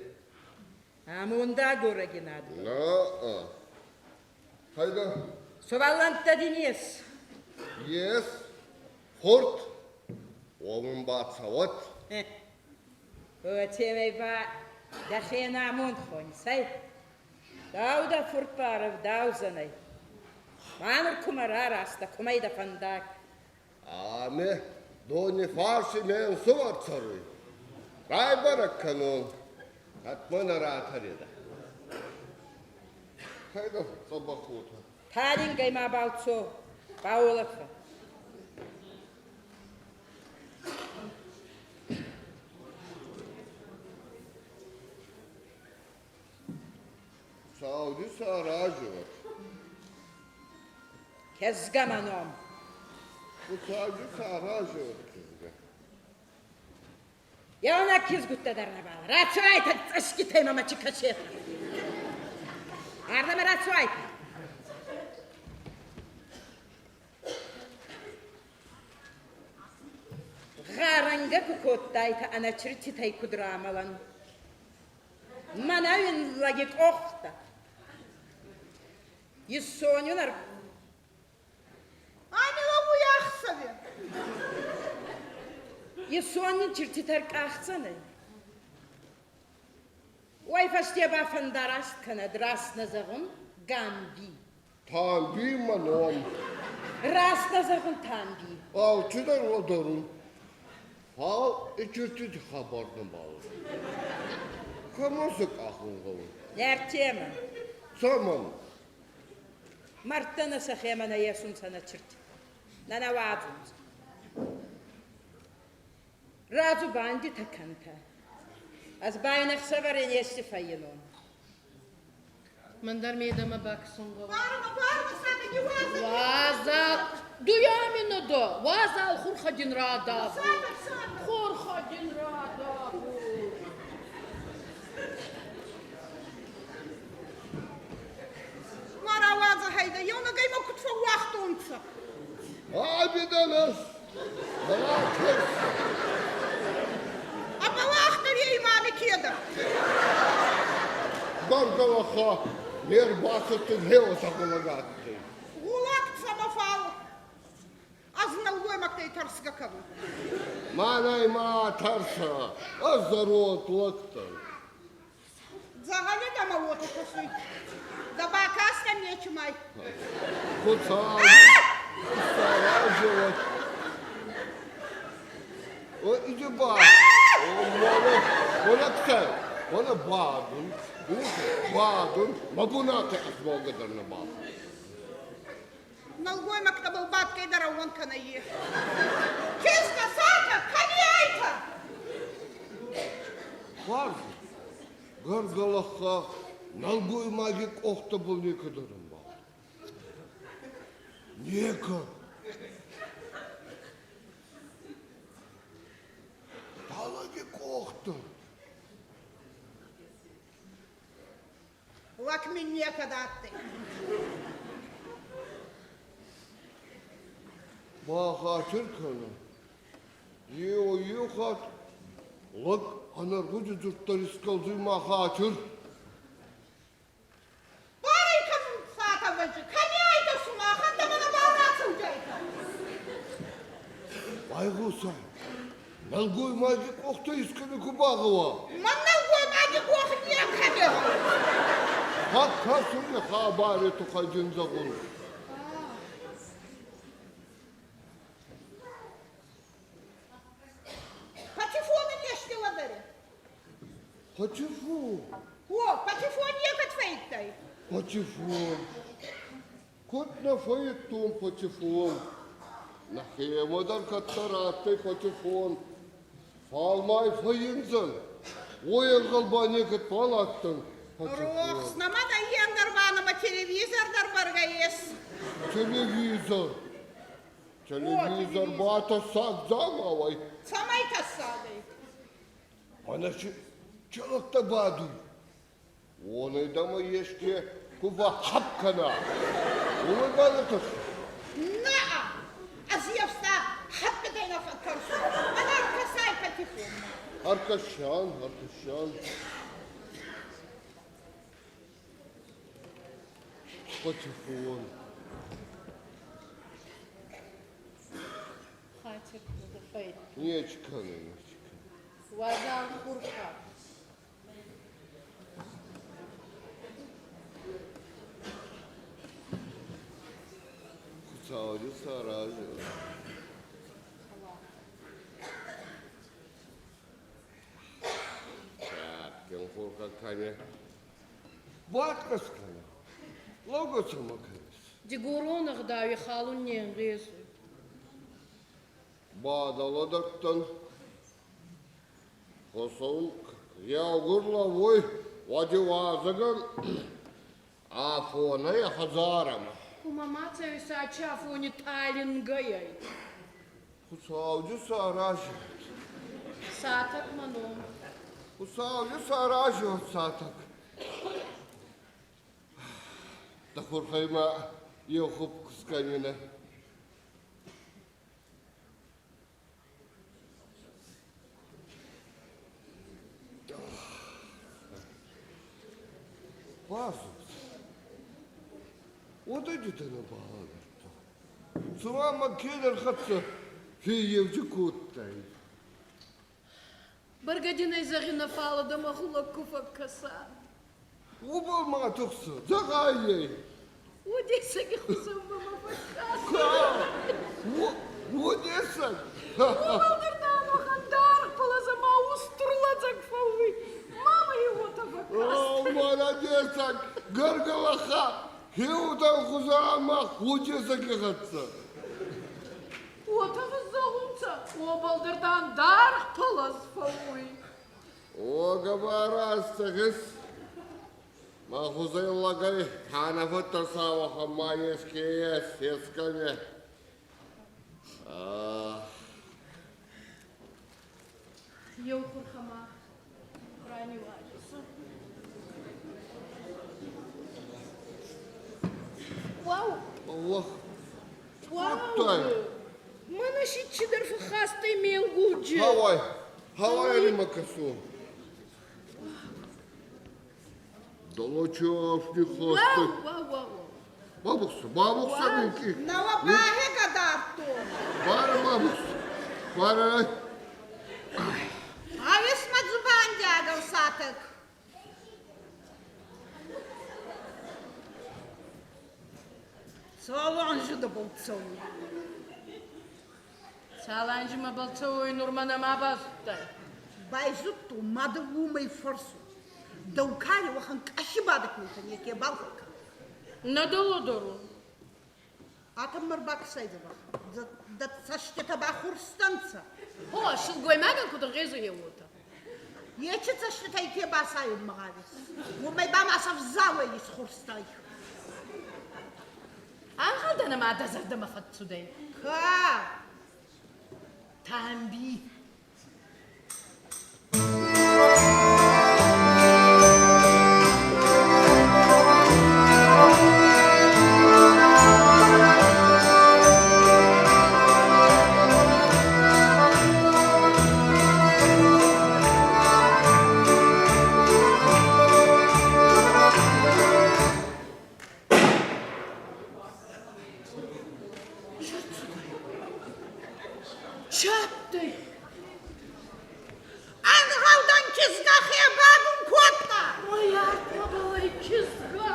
Амондагорӕги над. На-а. Хайда. Сувӕллӕнттӕ дин ес? Ес. Фурт. Уомӕн ба цӕуӕт. Уотемӕй ба дӕхе ӕнамонд хонис, ӕй? Дӕу дӕ фурт барӕвдаудзӕнӕй. Ма нур кумӕ рараст дӕ, кумӕй дӕ фӕндаг? Ами Донифарси ме нсувӕр цӕруй. Райбӕрӕг кӕнон, кӕд мӕ нӕ ратӕридӕ. Хайда дзӕбӕх уотӕ. Талингӕй мабал цо, бауолӕфӕ. Сауди сӕ аразӕг. Кӕсгӕ мӕ ном. Хуцауи сӕ аразӕг кизгӕ. Еунӕг кизгуттӕ дӕр нӕбал. Рацуайтӕ цъӕсгитӕй мӕмӕ чи кӕсетӕ. Ардӕмӕ рацуайтӕ. Гъарӕнгӕ ку кодтайтӕ ӕнӕчиртитӕй куд рамӕлӕн. Мӕнӕ уин лӕги къохтӕ. Иссонюн ӕр... Ами лӕууй ӕхсӕви. Иссонин чиртитӕ ӕркъахдзӕнӕй. Уой фӕсте ба фӕндараст кӕнӕд, раст нӕ зӕгъун, Гамби. Тамби мӕ ном. Раст нӕ зӕгъун, Тамби. Алчидӕр уӕдӕрун. Фал ичиртити хабар нӕбал. Кӕмӕн сӕ къахун гъӕуй? Ӕртемӕ. Цӕмӕн? Мӕрдтӕ нӕ сӕхемӕ нӕ есунцӕ нӕ чирти. Нӕ нӕ уадзунцӕ. Радзубандитӕ кӕнтӕ. Ӕз ба ин ӕхсӕвӕрӕн ести фӕййинон. Мӕн дӕр медӕмӕ бакӕсун гъӕуй. Барма, барма, сатаги уазал. Уазал! Дуямина да! Уазал хурхӕ дин радавуй. Сатаг, сатаг. Хурхӕ дин радавуй. Марауадзӕ хайдӕ, еунӕгӕй мӕ куд фӕууагътонцӕ. Абиданас! Балакес! А балахтар ей мами кедӕр. Баргалаха, не рбацыдтын хеуы сахулагатты. Гъулӕг цӕмӕ фал ӕз нӕлгоймӕгтӕй тӕрсгӕ кӕнун. Мӕнӕй ма тӕрсӕ, ӕз зӕронд лӕг дӕн. Дзӕгъӕли дӕмӕ уотӕ кӕсуй. Дӕ бакастӕн нечимай. Хуцау, саразила. О, иди ба. О, мола, мола бадун, бадун, мӕ бунати ӕзмолгӕ дӕр нӕбал. Нӕлгоймӕгтӕбӕл бадгӕй дӕр ӕууӕнкӕ нӕййес. Кизгӕ, сатӕ, кӕми айтӕ? Хуарз, гӕргӕлӕхха нӕлгоймаги къохтӕбӕл некӕд ӕрӕмбал. Некӕд. Талаги къохтӕ. Лӕг мин некӕд адтӕй. Бахатир кӕнӕ. Еу хатт лӕг ӕнӕргъуди дзурдтӕ искӕлдзуй ма хатир. Барӕй кӕнун сатӕвӕджи, кӕми айтӕ сумахӕн дӕмӕ нӕбал рацӕугӕйтӕ? Байгъосай, нӕлгоймаги къохтӕ искӕми ку багъӕуа. Мӕн нӕлгоймаги къох некӕми гъӕуй. Фӕккӕсуни хабари туххӕй дин зӕгъун. Патефони нести лӕдӕри. Патефон. О, патефон некӕд фӕййидтай? Патефон. Куд нӕ фӕййидтон патефон. Нӕхемӕ дӕр кӕддӕр адтӕй патефон. Фал ма фӕййиндзӕн. Уой ӕнгъӕл ба некӕд бал адтӕн патефон. Рохс, нӕмӕ дӕ ба нӕмӕ телевизор дӕр бӕргӕ ес. Телевизор. Телевизор ба тӕссаг дзаумауӕй. Цӕмӕй тӕссаг ӕй? Мӕнӕ челӕгтӕ бадуй. Уонӕй дӕмӕ еске ку бахӕпп кӕна, уомӕй ба нӕ тӕрсун. Наа, ӕз ефста хӕппитӕй нӕ фӕттӕрсун. Мӕнӕ ӕркӕсай патефонмӕ. Ӕркӕсӕн, ӕркӕсӕн. Патефон. Хатир фӕй. Нечи кӕнӕ, нечи кӕнӕ. Уазал хурхӕ. Хуцауи саразӕ. Кен хурхӕ кӕнӕ. Бакӕс кӕнӕ. Лӕугӕ цӕмӕ кӕнис? Дигорон ӕгъдауи халун не нгъезуй. Бадӕлӕдӕрдтӕн. Хуцау еугур лӕууй, уӕди уазӕгӕн афонӕй хӕдзарӕмӕ. Кумӕ ма цӕуис ачи афони талингӕй? Хуцауди саразиат. Сатӕг мӕ ном. Хуцауди саразиат, Сатӕг. Дӕ хурхӕй ма еу хупп ку скӕнинӕ. Базуд. Уодӕджитӕ нӕ балӕдӕрдтон. Цума мӕ кедӕр хӕццӕ фиййеуджи кодтай. Бӕргӕ дин ӕй зӕгъинӕ, фал дӕмӕ гъулӕг ку фӕккӕса. Уобӕл ма тухсӕ, зӕгъай ӕй. Уодесӕги хузӕн мӕмӕ фӕккӕса. Ка? Уодесӕг? Уобӕл дӕр дӕ даргъ пӕлӕзӕ ма устур лӕдзӕг фӕууй. Мама и уотӕ фӕккастӕй. О, молодецӕг, гӕргӕлӕхха, хеудан хузӕ ӕма уодесӕги хӕццӕ. Уотӕ фӕззӕгъунцӕ, уобӕл дӕр дан даргъ пӕлӕз фӕууй. О, габарастӕгис, мӕ хузӕй лӕгӕй хӕнӕфӕддӕр сауӕхӕн ма еске ес, ескӕми. Еу хурхӕмӕ раниуазисӕ. Уау! Аллах! Уау! Кодтай? Мӕнӕ си чидӕр фӕххастӕй ме нгулджи. Хауай, хауай ӕри кӕсун. Долочев Уау, уау, уау! Бабухса, бабухса минки. Нава бахе гадартон. Бара бабухса. Бара. Авес ма дзубандиагӕл сатӕг. Цаланжи дӕбӕл цӕуй. Цаланжи мӕбӕл цӕуй, нур мӕ нӕма базудтай. Байзудтон, ма дӕ уомӕй фӕрсун. Дӕу кари уӕхӕн къӕхи бадӕг миутӕ некебал фӕккӕнуй. Нӕ дӕ лӕдӕрун. Атӕ мӕ рбакӕсайдзӕбӕх. Дӕ цӕститӕ бахурстӕнцӕ. Гъо, силгоймагӕн куд ӕнгъезуй е уотӕ. Ечи цӕститӕй ке басайунмӕ гъавис, уомӕй ба ма сӕ взауӕй исхурстай. Ӕнгъӕлдӕн ӕма дӕ зӕрдӕмӕ фӕццудӕй. Ка? Тамби. Чаттӕй! Ӕнгъӕлдӕн кизгӕ хебӕгун кодта. Ой, артмӕбӕл ӕй кизгӕ!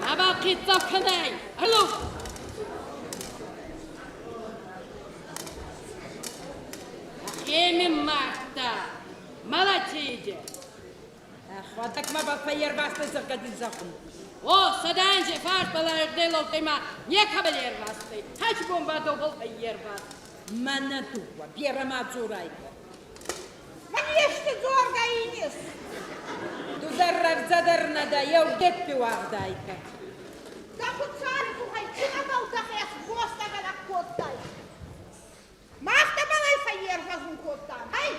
Мабал хъиццау кӕнай! Алло! Ӕхеми мардта! Малатиде! Ӕхуӕдӕг мӕбӕл фӕййервазтӕй, зӕгъгӕ дин зӕгъун. О, сӕдӕ анзи фарсбӕл ӕрделӕудтӕй ма некӕбӕл ервазтӕй. Хач бон ба дӕубӕл фӕййервазт. Мӕнӕ дууӕ, берӕ ма дзорайтӕ. Мӕн ести дзоргӕ инис? Ду дӕр рӕвдзӕдӕр нӕ дӕ, еу геппи уагъдайтӕ. Дӕ Хуцауи туххӕй ци нӕбӕл дӕхе бостӕгӕнӕг кодтай? Мах дӕбӕл ӕй фӕййервӕзун кодтан, ӕй?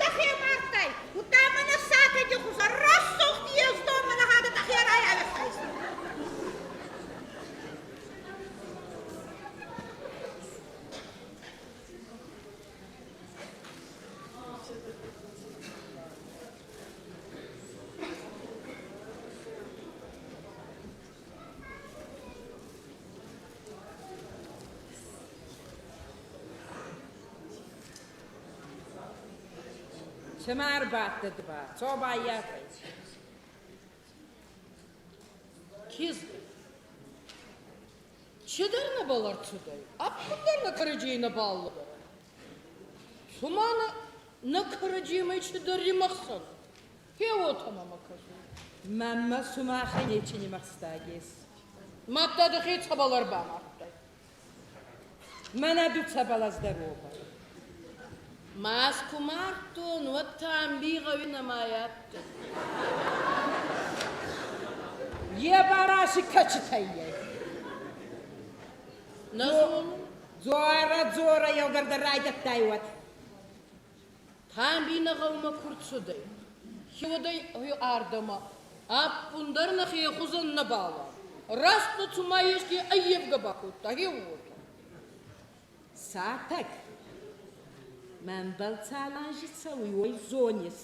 Дӕхе мардтай, удта мӕнӕ сатӕги хузӕн рӕсугъд ездон мӕнӕ гъӕдӕ дӕхе райавӕрдтай. Цымӕ ӕрбадтӕ ды ба, цо баййафай. Кизгӕ. Чидӕр нӕбал ӕрцудӕй, ӕппундӕр нӕ кӕрӕдзей нӕбал лӕдӕрӕн. Цума нӕ, нӕ кӕрӕдземӕй чидӕр римӕхсӕн. Хе уотӕ мӕмӕ кӕсуй. Мӕнмӕ сумахӕй нечи нимӕхстаг ес. Мадта дӕхе цӕбӕл ӕрбамардтай? Мӕнӕ ду цӕбӕл ӕздӕруобӕ. Мас ку мардтон, уӕдта амби гъӕуи нӕма адтӕн. Е ба раси кӕчитӕй ӕй. Нӕ зонун. Дзорӕ, дзорӕ, еугӕрдӕр райдӕдтай уӕд. Тамби нӕ гъӕумӕ ку рцудӕй, хеуӕдӕй ардӕмӕ ӕппундӕр нӕхе хузӕн нӕбал ан. Раст нӕ цума еске ӕййевгӕ бакодта, гъе уотӕ. Сатӕг, мӕнбӕл цал анзи цӕуй, уой зонис.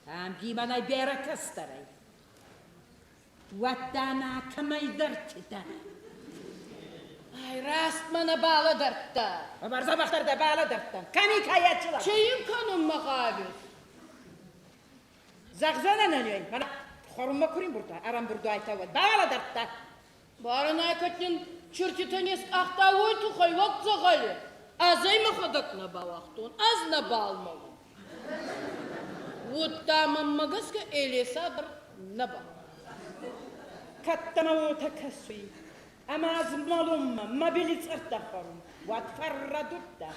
Тамби мӕнӕй берӕ кӕстӕр ӕй. Уӕдта мӕ кӕмӕйдӕрти дӕр. Ай, раст мӕ нӕ балӕдӕрдтӕ. Бӕрзӕбӕхдӕр дӕ балӕдӕрдтӕн. Кӕми кайӕчила? Чи ин кӕнунмӕ гъавис? Зӕгъдзӕнӕн ӕй, мӕнӕ хуӕрунмӕ ку римбурдта, ӕрӕмбурдуайтӕ уӕд. Балӕдӕрдтӕ. Барӕнӕй нин чертитӕ не скъахта, уой туххӕй уӕд дзӕгъӕли. Ӕз ӕй мӕхуӕдӕг нӕ бауагътон, ӕз нӕбал мӕлун. Удта мӕнмӕ гӕсгӕ Элеса дӕр нӕбал. Кӕддӕмӕ уотӕ кӕсуй, ӕма ӕз мӕлунмӕ мӕ били цъӕрттӕ хуӕрун, уӕд фӕррӕдудтӕ.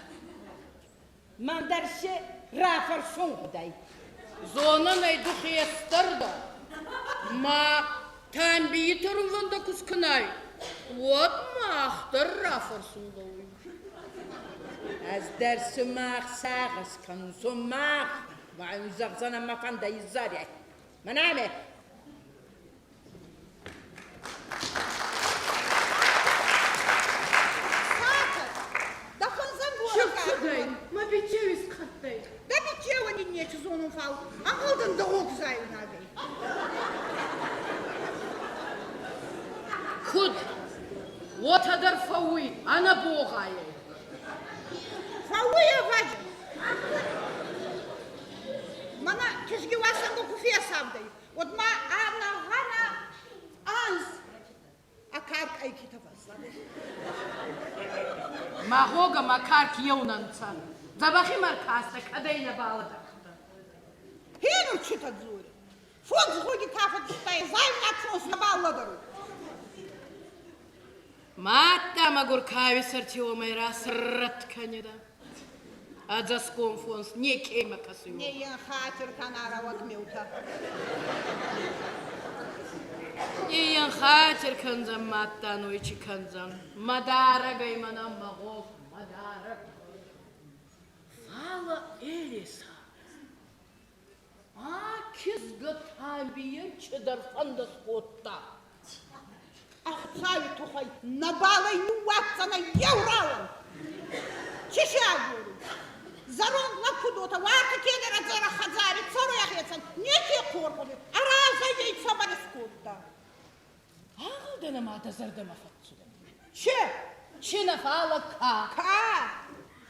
Мӕн дӕр се рафӕрсун гъудӕй. Зонӕн ӕй ду хестӕр дӕ, ма Тамбийи тӕрунвӕндӕ ку скӕнай, уӕд мах дӕр рафӕрсун гъӕуй. Ӕз дӕр сумах сагъӕс кӕнун, сумах, ма зӕгъдзӕнӕн мӕ фӕндӕ иззарӕй. Мӕнӕ Чыпцыдӕй, мӕ бичеуи схъӕрттӕй. Дӕ бичеуӕн ин нечи зонун, фал ӕнгъӕлдӕн дӕ гъог зайуйнагӕй. Куд? Уотӕ дӕр фӕууй ӕнӕ богъайӕй. Фӕууй ӕвӕдзи. Мӕнӕ кизги уасӕнгӕ ку фесавдӕй, уӕд ма ӕнӕгъӕнӕ анз а карк ӕйкитӕ фӕззадӕй. Мӕ гъог ӕма карк еу нӕ нцӕ. Дзӕбӕх имӕ ӕркастӕ, кӕдӕй нӕ балӕдӕрдтӕ. Хенурчитӕ дзори. Фондз гъоги ка фӕдздзурдта, зайуйнаг фонс нӕбал лӕдӕруй. Мадта мӕгур кауи сӕрти уомӕй расррӕтт кӕнидӕ. Ӕдзӕсгон фонс некеимӕ кӕсуй. Не ен хатир кӕна рӕуӕг миутӕ. Не ен хатир кӕндзӕн, мадта нойчи кӕндзӕн. Мӕ дарӕгӕй мӕнӕн мӕ гъог, мӕ дарӕг. Фалӕ Элиса, а кизгӕ Тамбийӕн чидӕр фӕндӕ скодта. Ӕхцауи туххӕй нӕбал ӕй ниууадздзӕнӕй еу рауӕн. Чи си агоруй? Зӕронд лӕг куд уотӕ, уартӕ кедӕр ӕдзӕрӕг хӕдзари цӕруй ӕхецӕн, неке хъор Аразӕй ӕй цӕмӕн искодта? Агъӕлдӕн ӕма дӕ зӕрдӕмӕ фӕццудӕй. Че? Чи нӕ фалӕ ка? Ка?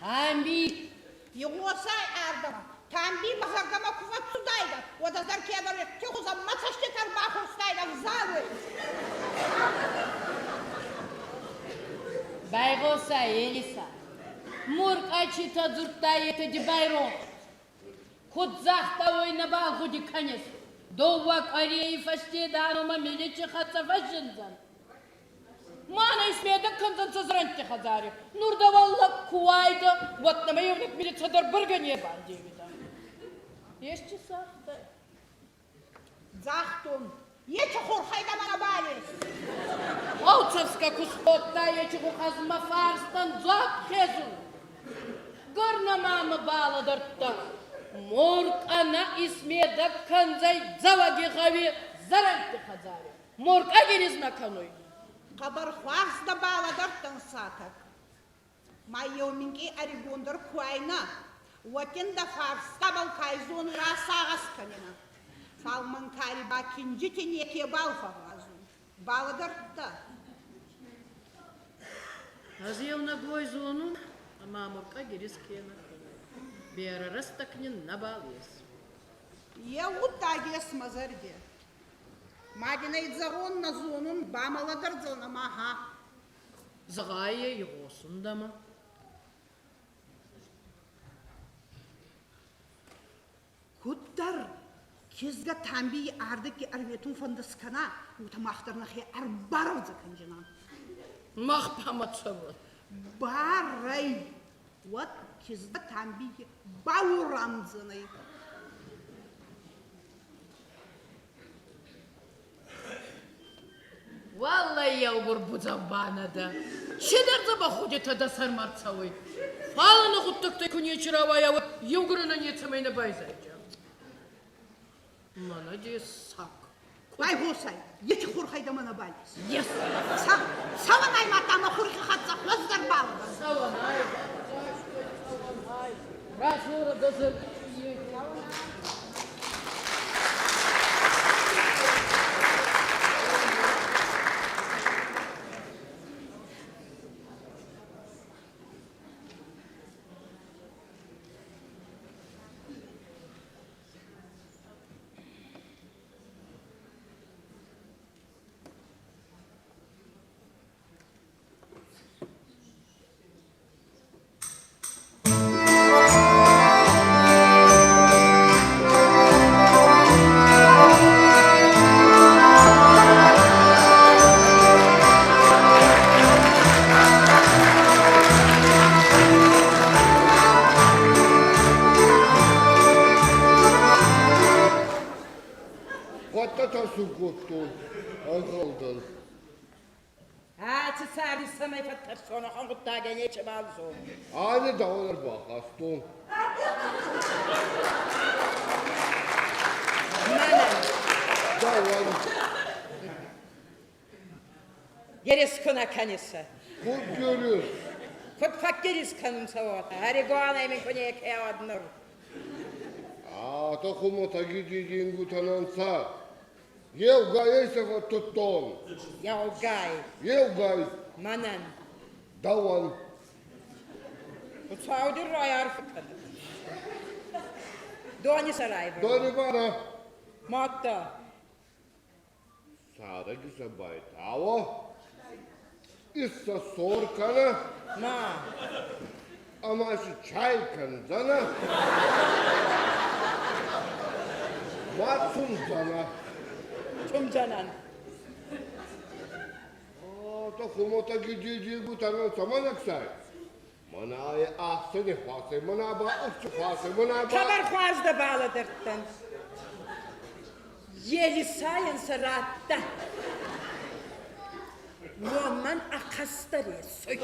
Тамби. Игъосай ардӕмӕ. Тамби мӕ зӕрдӕмӕ ку фӕццудайдӕ, уӕд ӕз дӕр кедӕр хузӕн мӕ цӕститӕ ӕрбахурстайдӕ взалуй. Байгъосай, Элиса. Муркъачитӕ дзурдта етӕ ди байронх. Куд загъта, уой нӕбал гъуди кӕнис. Дууӕ къуӕрей фӕсте дӕ миличи хӕццӕ фӕззиндзӕн. Мӕнӕ исмедӕг кӕндзӕнцӕ зӕрӕндти хӕдзари. Нур дӕ уӕллаг ку уайдӕ, уӕд нӕмӕ еунӕг милицӕ дӕр бӕргӕ не бандевидӕ. Ести загътай? Загътон, ечи хурхӕй дӕмӕ нӕбал ес. Овцевска ку скодта, ечи хухӕзмӕ фарстӕн дзуапп хезун. Гор нӕма мӕ балӕдӕрдтӕ. Моркъа нӕ исмедӕг кӕндзӕй Дзӕуӕгигъӕуи зӕрӕндти хӕдзари. Моркъа гириз нӕ кӕнуй. Хъӕбӕр хуарз дӕ балӕдӕрдтӕн, Сатӕг. Ма еу минкъий ӕригондӕр ку айна, уӕд ин дӕ фарстабӕл кайзон расагъӕс кӕнинӕ. Фал мӕн кари ба кинджити некебал фӕгъгъазуй. Балӕдӕрдтӕ? Ӕз еунӕг уой зонун, ӕма моркъа гириз ке нӕ кӕнуй. Берӕ рӕстӕг нин нӕбал ес. Е гъуддаг ес мӕ зӕрди. Ма дин ӕй зӕгъун нӕ зонун, ба мӕ лӕдӕрдзӕнӕ ма ха. Зӕгъай, игъосун дӕмӕ. Куддӕр кизгӕ Тамбий ардӕгги ӕрветун фӕндӕ скӕна, уотӕ мах дӕр нӕхе ӕрбарӕвдзӕ кӕнджинан. Мах ба ма цӕуӕн. Барӕй, уӕд кизгӕ Тамбий бауорамдзӕнӕй. Уӕллӕй, еугур будзӕвбанӕ дӕ. Чидӕр дзӕбӕх гъудитӕ дӕ сӕрмӕ ӕрцӕуй. Фал ӕнӕ гъуддӕгтӕй ку нечи рауайа, уӕд еугурӕн нецӕмӕй нӕ байзайдзиан. Мӕнӕ дессаг. Байгъосай, ечи хурхӕй дӕмӕ нӕ балес. Ес. Цӕуӕнӕй мадта мӕ хурхи хӕццӕ хуӕздӕр балӕвӕн. Цӕуӕнӕй, цӕуӕнӕй. Радзорӕ дӕ зӕрди. Хъуӕттӕ та цы кодтон, ӕнхъӕлдӕн. Аци царди цӕмӕй фӕттӕрсон, уӕхӕн гъуддагӕй нечебал зонун. Ани дӕуӕн ӕрбахастон. Мӕнӕн. Дӕуӕн. Ерес ку нӕ кӕнисӕ. Куд ерес? Куд фӕккерис кӕнунцӕ уотӕ? Ӕригонӕй мин ку неке уӕд нур. Атӕ хумӕтӕги дидингутӕ нӕ нцӕ. Еугай ӕй сӕ фӕттудтон. Еугай. Еугай. Мӕнӕн. Дӕуӕн. Хуцау дин райарфӕ кӕнӕд. Дони сӕрайвӕр. Дони бара. Мадта. Царӕги сӕ байтауа. Иссӕ сор кӕнӕ. Ма. Ӕма си чай кӕндзӕнӕ. Ма цумдзӕнӕ. Цумдзӕнӕн. Атӕ хумӕтӕги дидингутӕ цӕмӕн ӕксай? Мӕнӕ ӕхсӕни хуасӕ, мӕнӕ ба ӕфси хуасӕ, мӕнӕ ба... Хъӕбӕр хуарз дӕ балӕдӕрдтӕн. Елисайӕн сӕ радта. Уомӕн ӕ кӕстӕр есуй.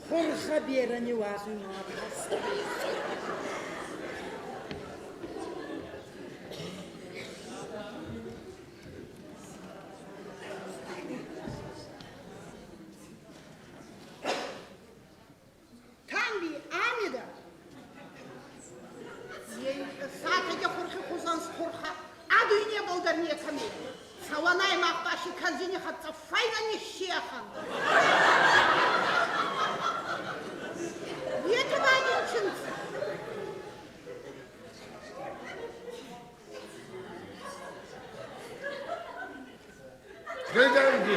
Хурхӕ берӕ ниуазуй ма кӕстӕр есуй. Тамби, ами дӕ? Сатӕги хурхи хузӕн хурхӕ а дуйнебӕл дӕр некӕми. Цӕуӕнӕй мах ба си кӕрдзини хӕццӕ фӕйнӕ ниххехӕн. Етӕ ба нин чинцӕ. Гӕгӕнги.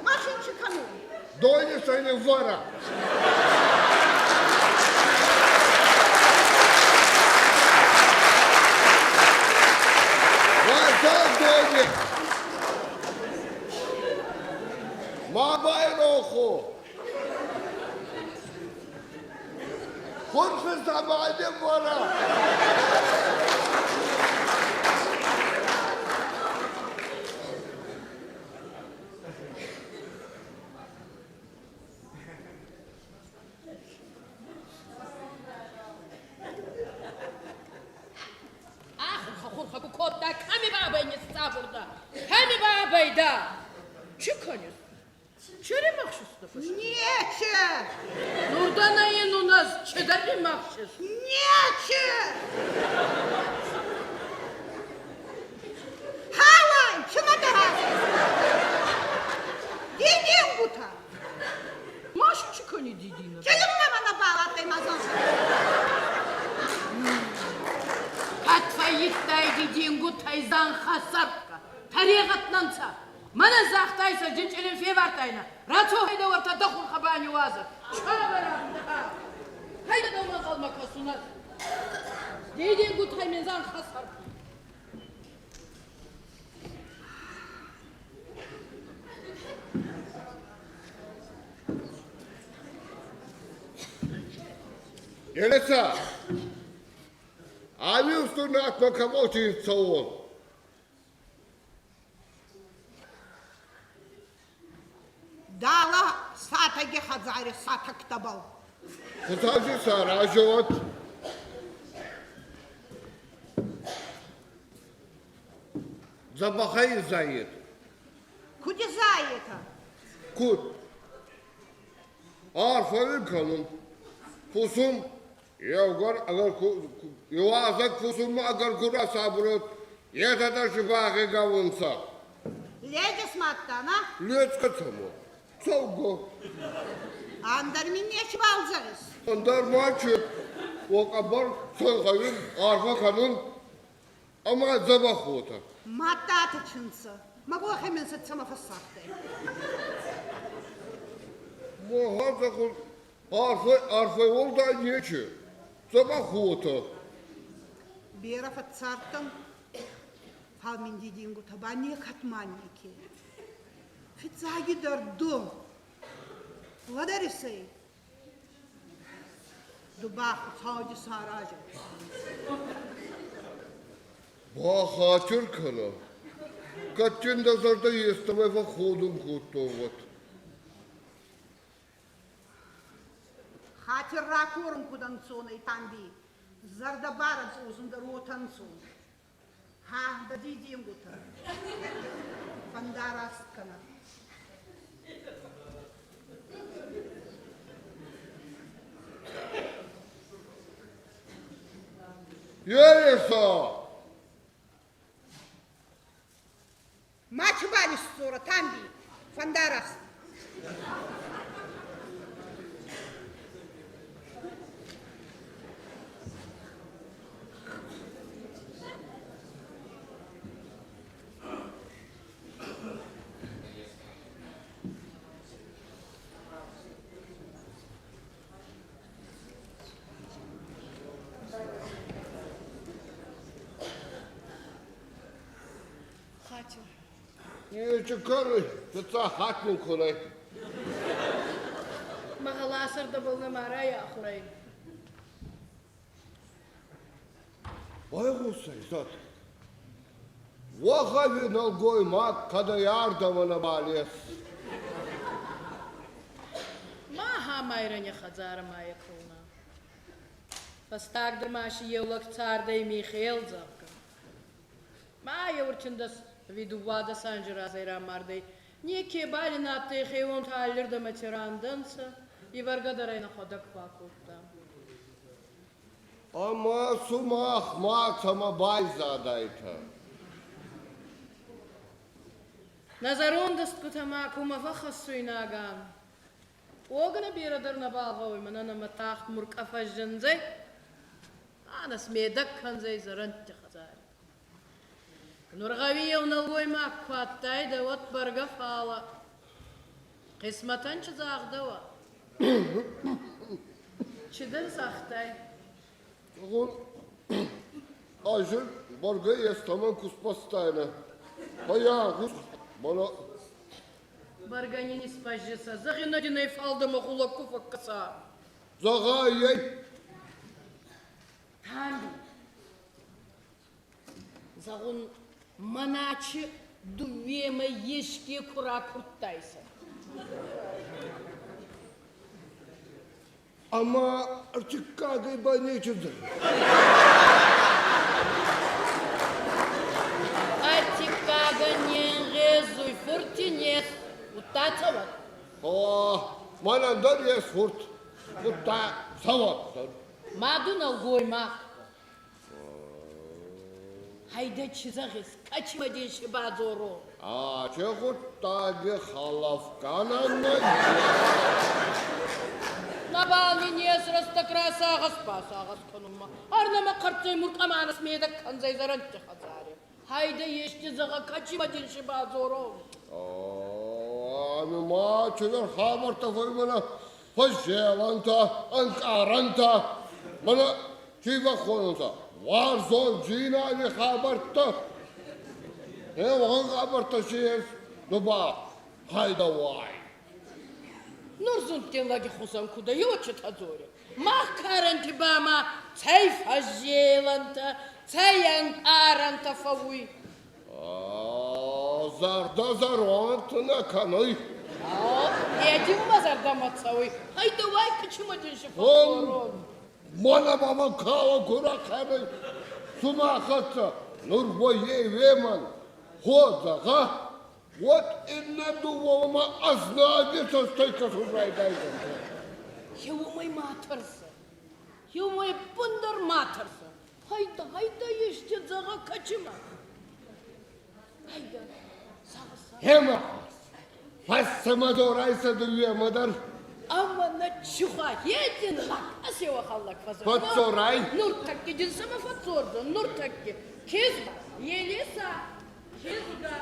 Машинчи кӕнун. Дойни сӕни вӕрӕ. Уазал дойни. Ма байрох уо. Хурхи замани вӕрӕ. А хурхӕ, хурхӕ ку кодта, кӕми бабӕй ниссабурдӕ, кӕми бабӕй дӕ? Чи кӕнис? Чи римӕхсис дӕ фӕсте? Нече! Нур дӕ нӕ инун ӕз, чидӕр римӕхсис? Нече! Хауай, чумӕ дӕ? Дидингутӕ! Чони дидинӕг. Келиммӕ мӕнӕ баладтӕй ма зӕнхӕ. Кӕд фӕййидтай дидингутӕй зӕнхӕ сӕрккӕ, тӕрегъӕд нӕ нцӕ. Мӕнӕн загътайсӕ, джинчъилин февардтайнӕ. Рацо хайдӕ уӕртӕ дӕ хурхӕ баниуазӕ. Чавӕрӕ! Хайдӕ дӕумӕ ӕнгъӕлмӕ кӕсун ӕз. Дидингутӕй мин зӕнхӕ сӕркки. Елица, ами устур надмӕ кӕмӕлти цӕуон? Дала сатӕги хӕдзари сатӕгтӕбӕл. Хуцауи саразӕуӕд. Дзӕбӕхӕй зайет. Куд зайетӕ? Куд? Арфӕ уин кӕнун. Фусун еугӕр ӕгӕр иуазӕг фусунмӕ ӕгӕр ку расабурат, етӕ дӕр си багъигӕ унцӕ. Ледис мадта, на? Лецкӕ цӕмӕ? Цӕугӕ. Ӕндӕр мин нечибал зӕгъис? Ӕндӕр ма чи? Уо хъӕбӕр цӕнгъӕуин арфӕ кӕнун ӕма дзӕбӕх уотӕ. Мадта чынцӕ. Могу хемен цӕмӕ фӕссагътай? Могадзӕхъун арфӕ арфӕ уӕлдай нечи. Дзӕбӕх уотӕ. Берӕ фӕццардтӕн, фал мин дидингутӕ ба некӕд ма неке. Фиццагидӕр ду. Лӕдӕрисӕй? Ду ба Хуцауи саразӕ. Бахатир кӕнӕ. Кӕд дин дӕ зӕрдӕ естӕмӕй фӕхходун кодтон, уӕд. Хатир ракорун куд ӕнцон ӕй, Тамби. Зӕрдӕ барӕнцъозун дӕр уотӕ ӕнцон. Ха, дӕ дидингутӕ. Фӕндараст кӕнӕ. Ереса! Мачбали сдзора, Тамби. Фӕндараст. Хатир. Нечи кӕнуй, фиццаг хатт мин ку нӕй. Мӕ гъӕлӕсӕрдӕбӕл нӕма райахур ӕй. Байгъосай, зӕд. Уӕхӕви нӕлгоймаг кӕдӕй ардӕмӕ нӕбал ес. Ма хамайрани хӕдзарӕмӕ кӕуна. Фӕстагдӕр ма си еу лӕг цардӕй Михел, зӕгъгӕ. Ма еурчындӕс ӕви дууадӕс анзи разӕй рамардӕй. Некебал ин адтӕй хеуонтӕ аллирдӕмӕ рандӕнцӕ, ивӕргӕ дӕр ӕй нӕхуӕдӕг бакодта. Ӕма сумах ма цӕмӕ байзадайтӕ? Нӕ зӕронд ӕстгутӕ ма кумӕ фӕххӕссуйнаг ан? Уогӕ берӕ дӕр нӕбал гъӕуй, мӕнӕн ӕма тагъд муркъӕ фӕззиндзӕй. Анас медӕг кӕндзӕй зӕрӕндти хӕдзари. Нур гъӕуи еу нӕлгоймаг ку адтайдӕ, уӕд бӕргӕ фалӕ. Хъисмӕтӕн чи загъдӕуа? Чидӕр загътай. Зӕгъун, ӕз бӕргӕ естӕмӕн ку спастайнӕ. Фӕййагъуз, мӕнӕ Бӕргӕ нин испӕззисӕ, зӕгъинӕ дин ӕй фалдӕмӕ гъулӕг ку фӕккӕса. Зӕгъай ӕй. Тамби, зӕгъун, мӕнӕ дууемӕй еске ку ракурдтайсӕ. Ӕма ӕртиккагӕй ба нечи дзӕй. Ӕртиккагӕн не нгъезуй, фурти нес, удта цӕуӕт. Мӕнӕн дӕр ес фурт, удта цӕуӕт дӕр. Ма ду нӕлгоймаг. Гьӕйдӕ, чи зӕгъис, кӕцимӕ дин си бадзорон? Ачи гъуддаги хӕлӕфгӕнӕн нӕййес. Нӕбал нин ес рӕстӕг расагъӕс-басагъӕс кӕнунмӕ. Ардӕмӕ хъӕртцӕй муркъӕмӕнӕс медӕг кӕндзӕй зӕрӕндти хӕдзари. Хайдӕ ести зӕгъӕ, кӕчи ма дин си бадзорон. Ами ма цидӕр хабӕрттӕ фӕймӕнӕ фӕззелӕнтӕ, ӕнкъарӕнтӕ. Мӕнӕ ци фӕххонунцӕ? Уарзондзийнади хабӕрттӕ. Е уӕхӕн хабӕрттӕ си ес, ду ба хайдӕ уай. Нур зундгин лӕги хузӕн ку дӕ, еуӕчетӕ дзори. Мах карӕнти ба ма цӕй фӕззелӕнтӕ, цӕй ӕнкъарӕнтӕ фӕууй. Зӕрдӕ зӕронд нӕ кӕнуй. Е дин мӕ зӕрдӕмӕ цӕуй. Хайдӕ уай, кичимӕдин си фӕдздзорон. Мӕнӕ ба мӕ кауӕ ку ракӕнай сумах хӕццӕ. Нур уой еуемӕн ходзӕгъӕ, уӕд иннӕ дууӕмӕ ӕзнаги цӕстӕй кӕсун райдайдзӕнтӕ. Еумӕй ма тӕрсӕ. Еумӕй ӕппундӕр ма тӕрсӕ. Хайдӕ, хайдӕ, ести зӕгъӕ кӕчимӕ. Хайдӕ, сагъӕс. Хема, фӕссӕмӕдорӕй сӕ дууемӕ дӕр. Ӕма нӕ чихуа един лак, асеуӕхӕн лак фӕззӕгъ. Фӕдздзорай? Нуртӕкки дин сӕмӕ фӕдздзордзӕн, нуртӕкки. Кизгӕ, Елиса, кизгӕ.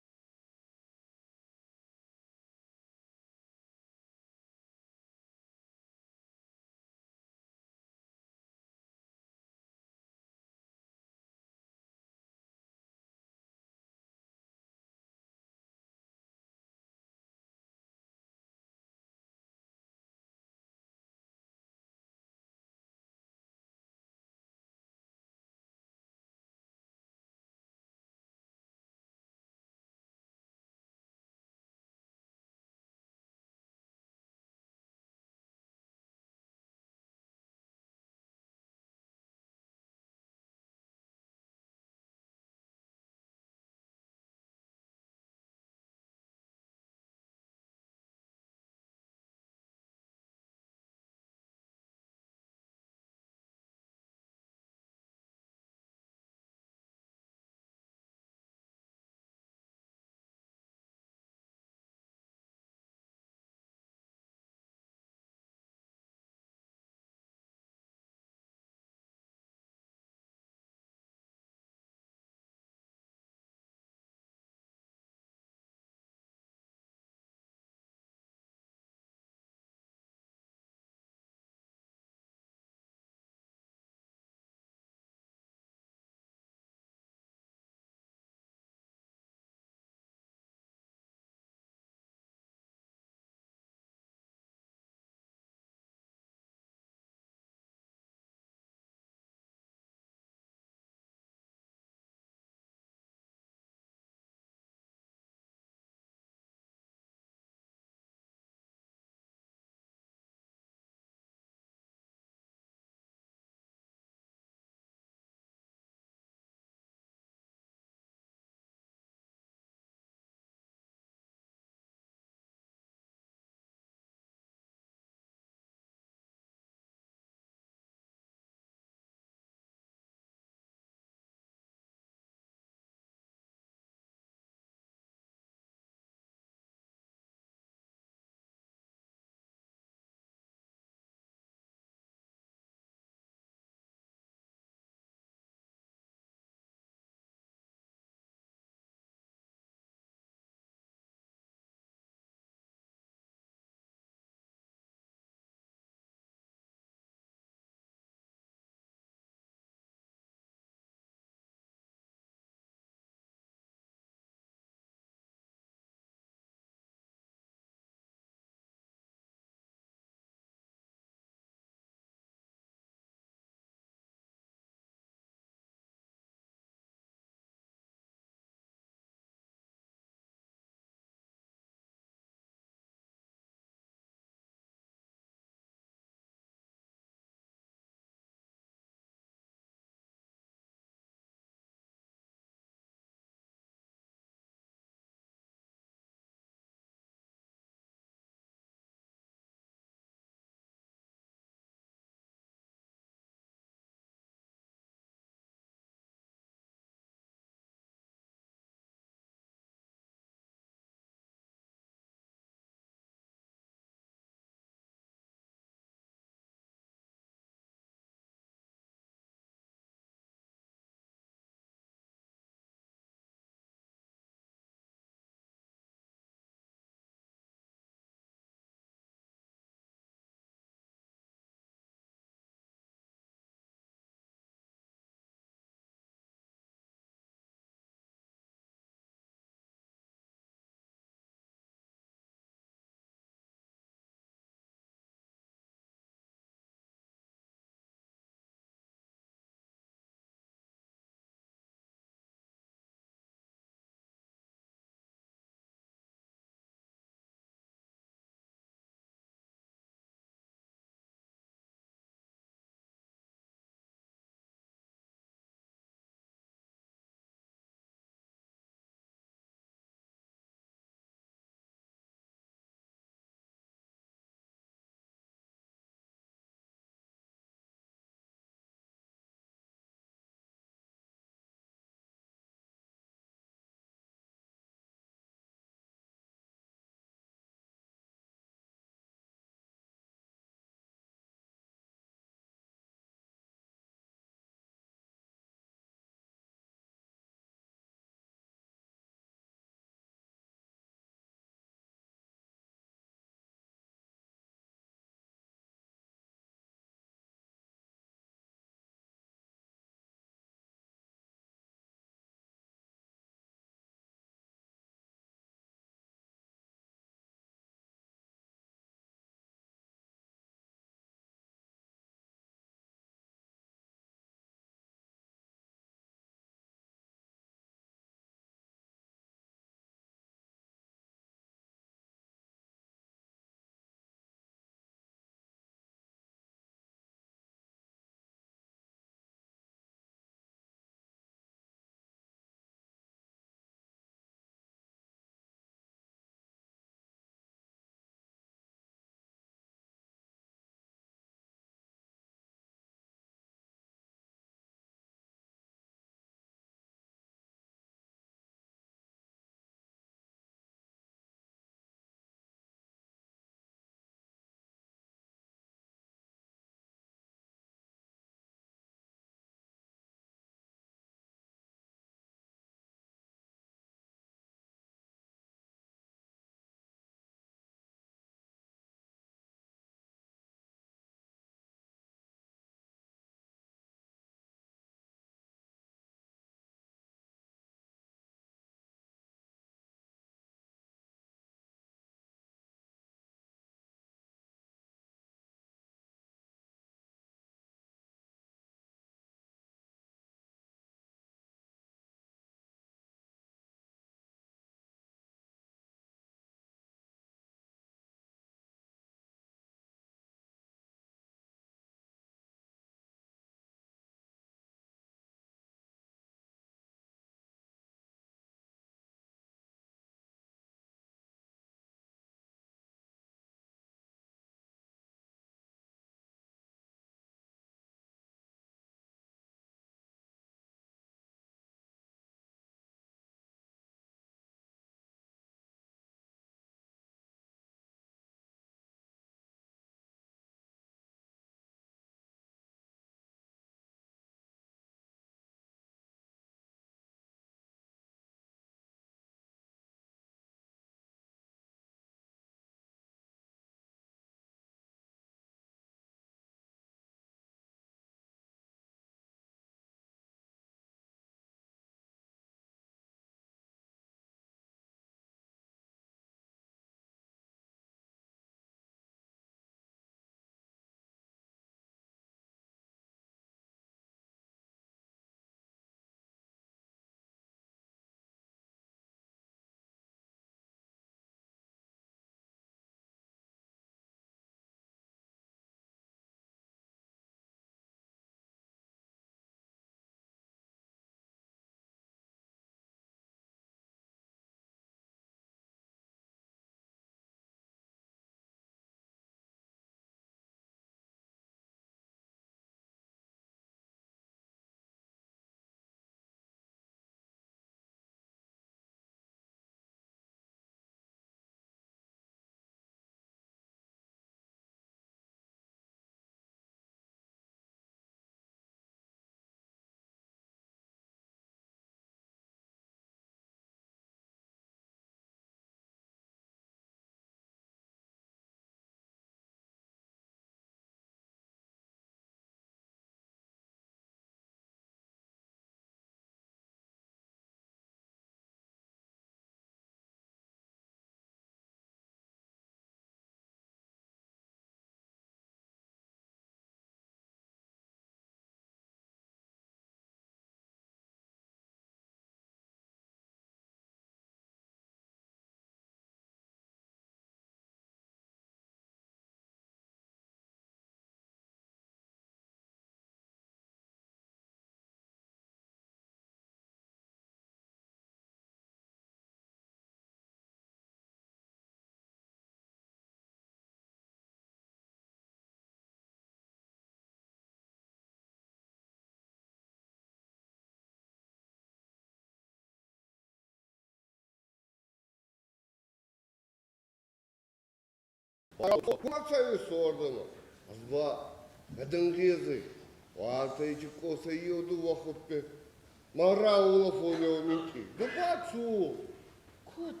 Куд?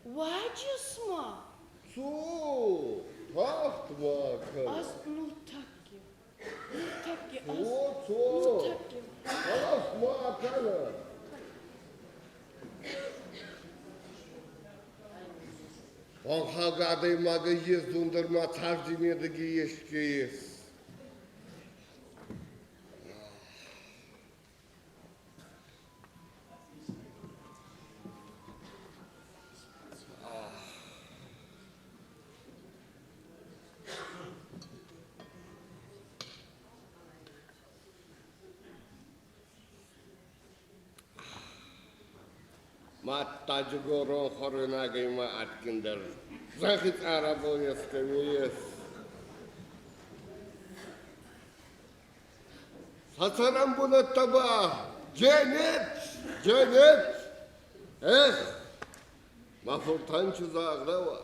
Уаджесма? Аз нуртӕкки, нуртӕкки, аз нуртӕкки. Хуӕнхаг адӕймагӕй ездондӕр ма царди медӕги еске ес. Мадта дигорон хуӕруйнагӕй ма адгиндӕр зӕнхи цъарӕбӕл ескӕми ес. Сӕ цӕрӕнбунӕттӕ ба дзенет, дзенет. Эх, мӕ фуртӕн чи загъдӕуа,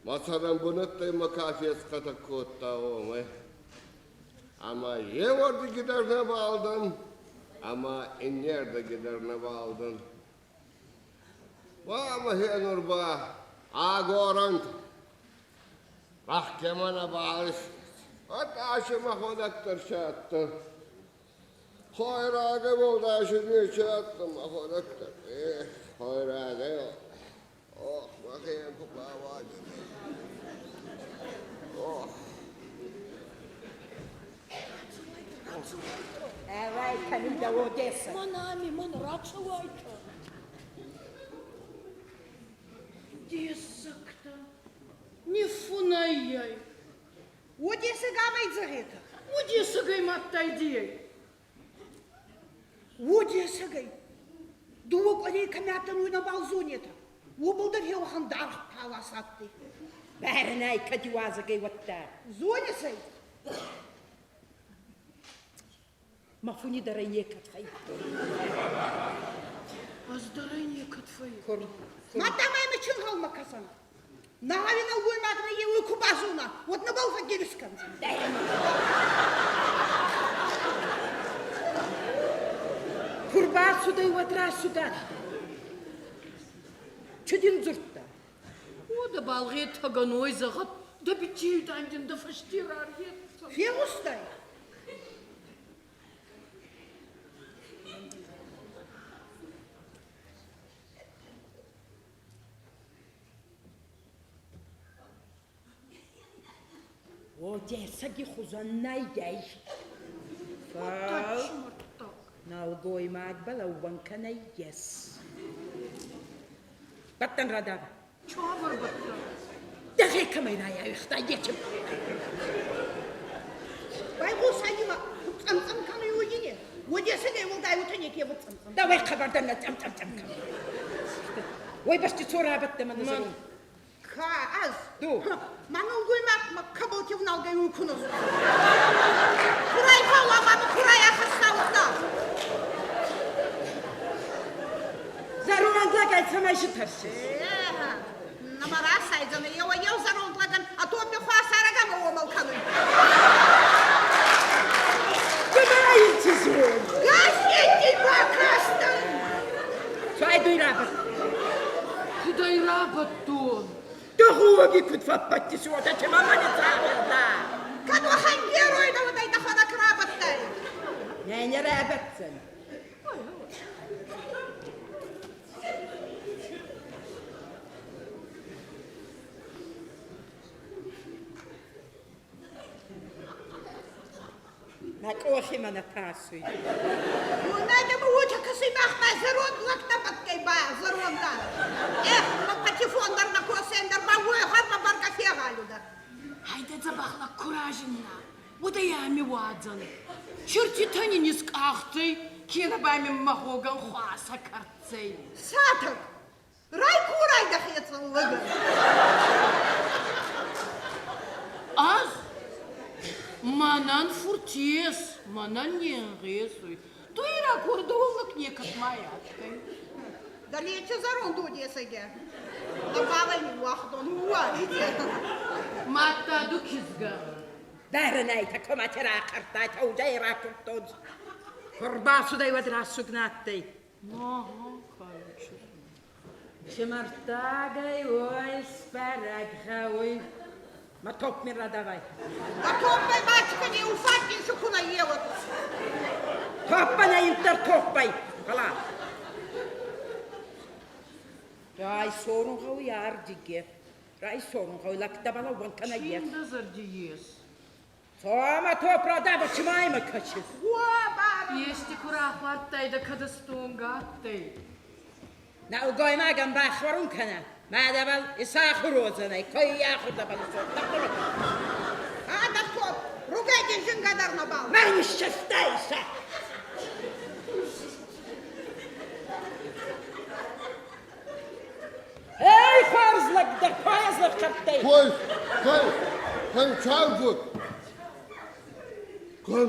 мӕ цӕрӕнбунӕттӕй мӕ ка фесхъӕтӕ кодта, уомӕй. Ӕма еуӕрдиги дӕр нӕбал дӕн, ӕма иннердиги дӕр нӕбал дӕн. Ба мӕхе нур ба агорӕнт, рӕхгӕмӕ нӕбал Ӕдасӕ мӕхуӕдӕг дӕр си адтӕн. Хойрагӕй уӕлдай си нечи адтӕн мӕхуӕдӕг дӕр. Эх, хойрагӕй. Ох, мӕхе ку бауадзетӕ. Ох. Ӕвай кӕнун дӕ уодесӕ. Мӕн ами, мӕн рацӕуайтӕ. Дессӕгтӕ. Ниффунӕй ӕй. Уодесӕг амӕй зӕгъетӕ. Уодесӕгӕй мадтайдийӕй. Уодесӕгӕй. Дууӕ къуӕрей кӕми адтӕн, уой нӕбал зонетӕ. Уобӕл дӕр еуӕхӕн даргъ палас адтӕй. Бӕрнӕй кӕд иуазӕгӕй уӕдта. Зонис ӕй? Мӕ фуни дӕр ӕй некӕд фӕййидтон. Ӕз дӕр ӕй некӕд фӕййидтон. Мадта ма имӕ чингъӕлмӕ кӕсӕн. Нагъави нӕлгоймагмӕ еуей ку базона, уӕд нӕбал фӕггирис кӕндзӕн. Ку рбацудӕй, уӕд рацудӕй. Чи дин дзурдта? Уодӕбӕл гъетӕгӕн уой зӕгъӕд, дӕ бичилтан дин дӕ фӕсте рарветдзӕн. Фегъустай? Одессаги хузӕн нӕййӕй. Фал нӕлгоймагбӕл ӕууӕнкӕ нӕййес. Бӕттӕн радавӕ. Чавар бӕттӕн? Дӕхе кӕмӕй райауигътай, ечи. Байгъосай имӕ, цъӕм-цъӕм кӕнуй уогине. Уодесӕгӕй уӕлдай уотӕ неке цъӕм-цъӕм. Давай хъӕбӕрдӕр нӕ цъӕм-цъӕм кӕнуй. Уой бӕсти цо рабадтӕ мӕ назарун. Ка ӕз? Ду. Ма нӕлгоймаг ма кӕбӕлти вналгӕй уй ку нӕ Курай фауа ма курай ахӕсса Зӕронд лӕгӕй цӕмӕй тӕрсис? Нама расайдзӕнӕ еуӕй-еу зӕронд лӕгӕн, а то ми хуасарӕг ӕма уомӕл кӕнуй. Кудаити зон? Газети бакастӕн! Цуай рабадт. Кудай рабадтон? Дӕхуӕги куд фӕббадтис, уотӕ чемӕ ма ниццагъта. Кӕд уӕхӕн герой нӕ уодӕй дӕхуӕдӕг рабадтӕй? Нӕ, не рабаддзӕн. Мӕ къохи мӕ нӕ тасуй. Уонӕй уотӕ кӕсуй махмӕ зӕронд лӕгтӕ бадгӕй ба зӕрондӕн. Эх, ма патефон дӕр нӕ косӕн дӕр ма уой гъӕрмӕ бӕргӕ фегъалудӕ. Хайдӕ дзӕбӕх лӕг ку разинна, уӕд ӕй ами уадзӕн. Чертитӕ нин искъахтӕй, кенӕ ба мин мӕ гъогӕн хуасӕ кӕрддзӕй. Сатӕг, райкурай дӕхецӕн лӕгӕн. Ӕз? Мӕнӕн фурт ес, мӕнӕн не нгъезуй. Ду ракур дӕуӕн лӕг некӕд ма адтӕй. Далече зӕронд уодесӕгӕ. Нӕбал ӕй ниууагътон, уа, иде. Мадта ду кизгӕ. Дӕрӕнӕйтӕ коматӕ рахъӕрттайтӕ, удӕй ракурдтон. Ӕрбацудӕй, уӕд расуг нӕ адтӕй. Чемартагӕй ой сбӕрӕг гъӕуй. Ма топ мин радавай. А топпӕй батька не уфатин сукуна елот. Топпа на интер топпай. Хала. Райсорун гъӕуй ардиге. Райсорун гъӕуй лӕгтӕбӕл ӕууӕнкӕ нӕййес. Чин дӕ зӕрди ес? Цома топ радава, чимаймӕ кӕсис? Ести ку рахуардтайдӕ, кӕд ӕстонг адтӕй. Нӕлгоймагӕн бахуӕрун кӕнӕ, мадӕбӕл исахур уодзӕнӕй, кой ахурдӕбӕл исуодта. А, да топ, ругайден зингӕ дӕр нӕбал. Мӕн исчастайсӕ! Эй, хуарз лӕг дӕр, хуарз лӕг хаттӕй! Кой, кой, кой, чалгут. Кой.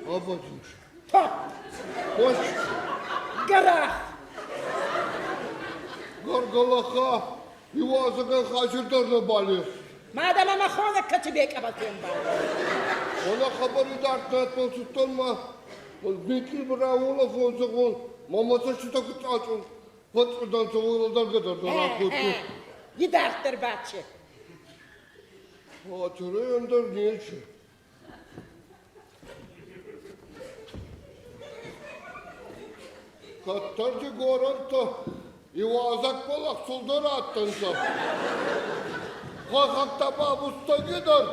Ободюш. Топ! Кош, Гӕрах! горголаха, иуазӕгӕн хачыр дӕр нӕ балес. Мадӕ мӕ хонӕг кӕцибе къӕбӕлтембал. Она хабары дарддӕр цыдтӕн ма Дмитрий Браулов зӕгъон, мама цӕстытӕ куы цъачъон, фӕцъыдӕн цӕуылдӕр дӕр ракодтой. Идарддӕр бачи. Хатыры ӕндӕр нечи. Кӕддӕрти горӕнтӕ иуазӕг бӕлӕхцулдӕр адтӕнцӕ. Хуӕнхӕгтӕ ба бустӕгидӕр.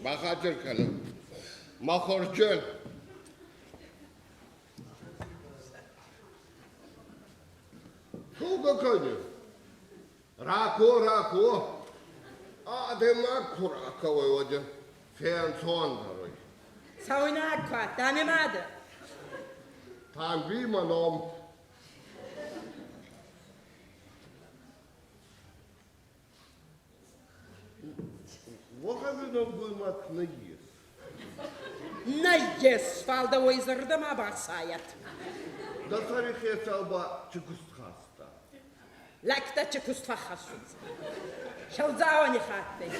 Бахатыр кӕнын. Мӕ хорджын. Кугӕ кӕны. Рако, рако. Адӕймаг ку ракӕуй, уӕд фенцондӕр уй. Цӕуйнаг ку адтӕ мадӕ. Тамби мӕ ном. Уӕхӕн нӕлгоймаг нӕййес. Нӕййес, фал дӕ уой зӕрдӕмӕ басайӕд. Дӕ сӕри хецау ба чи куст хаста? Лӕгтӕ чи куст фӕххӕссунцӕ. Сӕудзауӕни хаттӕй.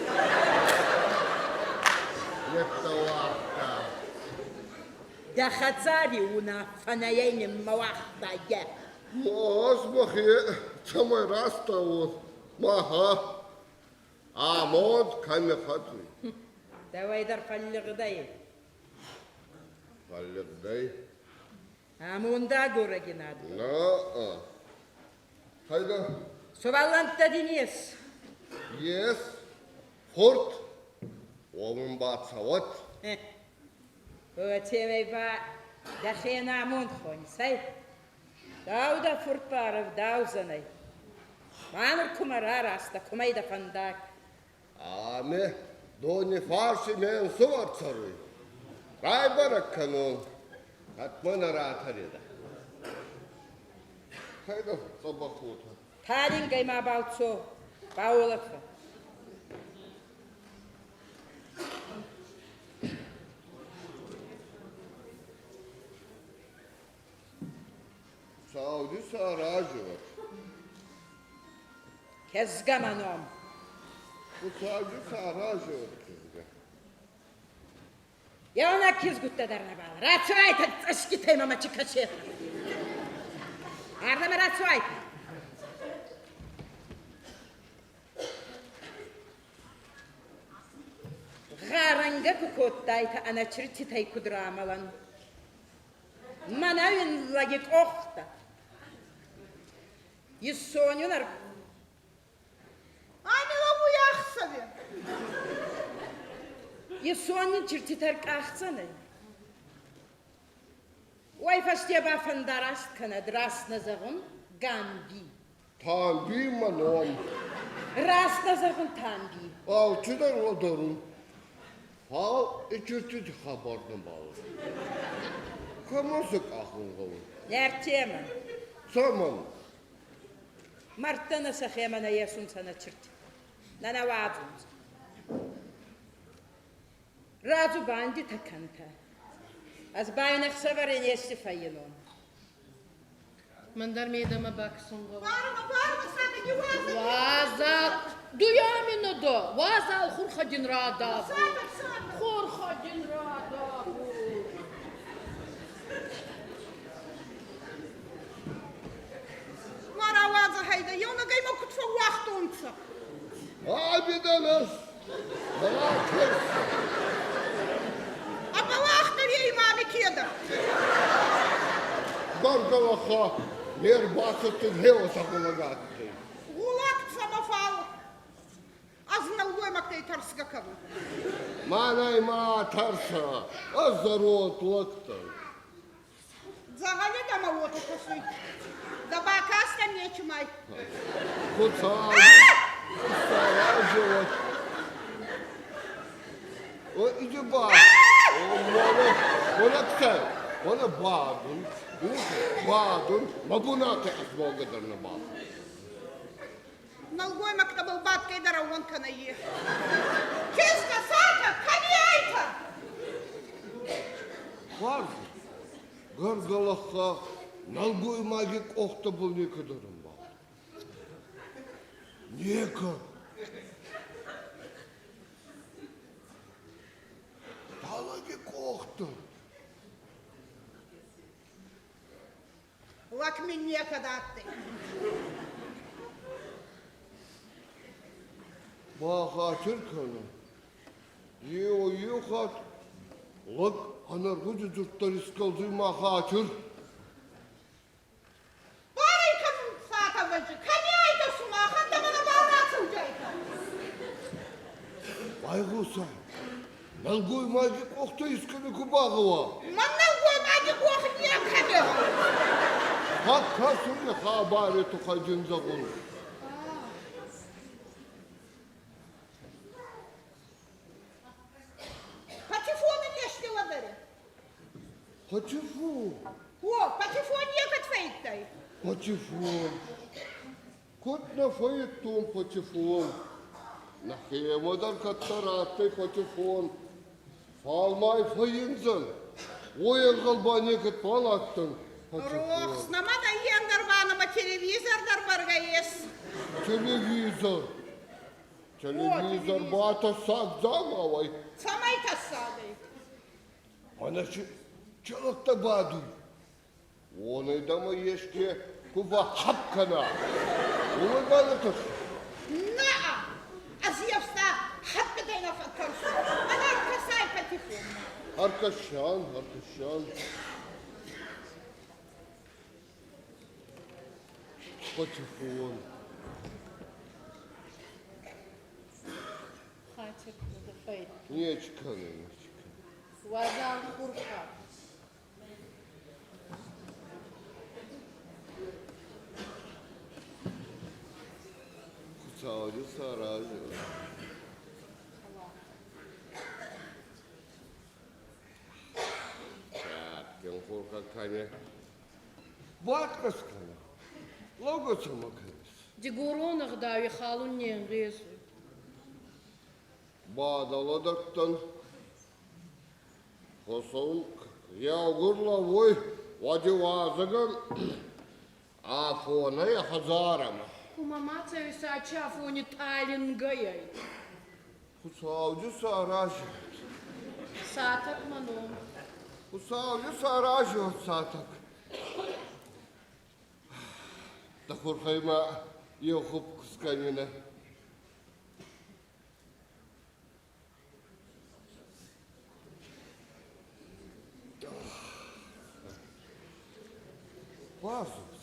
Лӕгтӕ уагъта. Дӕ хӕдзари унаффӕ нӕйӕй ниммӕуагъта е. Ӕз мӕхе цӕмӕй растауон, маха амонд кӕми хӕтуй. Дӕуӕй дӕр фӕллигъдӕй. Фӕллигъдӕй? Амондагорӕги над. На-а. Хайда. Сувӕллӕнттӕ дин ес? Ес. Фурт. Уомӕн ба цӕуӕт. Уотемӕй ба дӕхе ӕнамонд хонис, ӕй? Дӕу дӕ фурт барӕвдаудзӕнӕй. Ма нур кумӕ рараст дӕ, кумӕй дӕ фӕндаг? Ами Донифарси ме нсувӕр цӕруй. Райбӕрӕг кӕнон, кӕд нӕ ратӕридӕ. Хайда, дзӕбӕх уотӕ. Талингӕй мабал цо, бауолӕфӕ. Сауди саразивӕт. Кӕзгӕ мӕ ном. Хуцауи саразивӕт кизгӕ. Еунӕг кизгуттӕ дӕр нӕбал. Рацуайтӕ цӕсгитӕй мӕмӕ чи кӕсетӕ. Ардӕмӕ рацуайтӕ. Гъарӕнгӕ ку кодтайтӕ ӕнӕчиртитӕй куд рамӕлӕн. Мӕнӕ уин лӕги къохтӕ. Иссонюн ӕр... Амила уйахсӕве. Иссонин чиртитӕ ӕркъахдзӕнӕй. Уой фӕсте ба фӕндараст кӕнӕд, раст нӕ зӕгъун, Гамби. Тамби мӕ ном. Раст нӕ зӕгъун, Тамби. Алчидӕр уӕдӕрун. Фал ичиртити хабар нӕбал. Кӕмӕн сӕ къахун гъӕуй? Ӕртемӕн. Цӕмӕн? Мӕрдтӕ нӕ сӕхемӕ нӕ есунцӕ нӕ чирт. Нӕ нӕ уадзунцӕ. Радзубандитӕ кӕнтӕ. Ӕз ба ин ӕхсӕвӕрӕн ести фӕййинон. Мӕн дӕр медӕмӕ бакӕсун гъӕуй. Барма, барма, сатаги уазал. Уазал. Дуямина да. Уазал хурхадин радаву. Сатак, сатак. Хурхадин радаву. Марауадзӕ гьӕйдӕ, еунӕгӕй мӕ куд фӕууагътонцӕ. Обиделась. Балакес. А балахтар ей мами кедӕр. Баргалаха, не рбацыдтын хеосахулагатты. Гъулӕг цӕмӕ фал ӕз нӕлгоймӕгтӕй тӕрсгӕ кӕнун. Мӕнӕй ма тӕрсӕ, ӕз зӕронд лӕг дӕн. Дзӕгъӕли дӕмӕ уотӕ кӕсуй. Дӕ бакастӕн нечимай. Хуцау, саразила. О, иди ба. Она ксай, она бадун, бадун, мабунаты асмога дӕр ба. Нӕлгоймӕгтӕбӕл бадгӕй дӕр ӕууӕнкӕ нӕййес. Кизгӕ, сатӕ, кӕми айтӕ? Хуарз, Горголаха нӕлгоймаги къохтӕбӕл некӕд ӕрӕмбалд. Некӕд. Талаги къохтӕ. Лӕг мин некӕд адтӕй. Бахатир кӕнӕ. Еу-еу хатт лӕг ӕнӕргъуди дзурдтӕ искӕлдзуй ма хатир. Барӕй кӕнун сатӕвӕджи, кӕми айтӕ сумахӕн дӕмӕ нӕбал рацӕугӕйтӕ? Байгъосай, нӕлгоймаги къохтӕ искӕми ку багъӕуа. Мӕн нӕлгоймаги къох некӕми гъӕуй. Фӕккӕсуни хабари туххӕй дин зӕгъун. Патефони нести лӕдӕри. Патефон. О, патефон некӕд фӕййидтай? Патефон. Куд нӕ фӕййидтон патефон? Нӕхемӕ дӕр кӕддӕр адтӕй патефон. Фал ма фӕййиндзӕн. Уой ӕнгъӕл ба некӕд бал адтӕн патефон. Рохс, нӕмӕ ӕндӕр ба нӕмӕ телевизор дӕр бӕргӕ ес. Телевизор. Телевизор ба тӕссаг дзаумауӕй. Цӕмӕй тӕссаг ӕй? Ӕнӕ челӕгтӕ бадуй. Уонӕй дӕмӕ еске ку бахӕпп кӕна, уомӕй ба нӕ тӕрсун. Наа, ӕз ефста хӕппитӕй нӕ фӕттӕрсун. Ӕнӕ ӕркӕсай патефонмӕ. Ӕркӕсӕн, ӕркӕсӕн. Патефон. Хатир, фӕй. Нечи кӕнӕ, нечи кӕнӕ. Уазал хурхӕ. Хуцауи саразӕ. Цӕткен хурхӕ кӕнӕ. Баткъӕс кӕнӕ. Лӕугӕ цӕмӕ кӕнис? Дигорон ӕгъдауи халун не нгъезуй. Бадӕлӕдӕрдтӕн. Хуцау еугур лӕууй, уӕди уазӕгӕн афонӕй хӕдзарӕмӕ. Кумӕ ма цӕуис ачи афони талингӕй? Хуцауи саразӕд. Сатӕг мӕ ном. Хуцауи саразӕд, Сатӕг. Дӕ хурхӕй ма еу хупп ку скӕнинӕ. Базуз.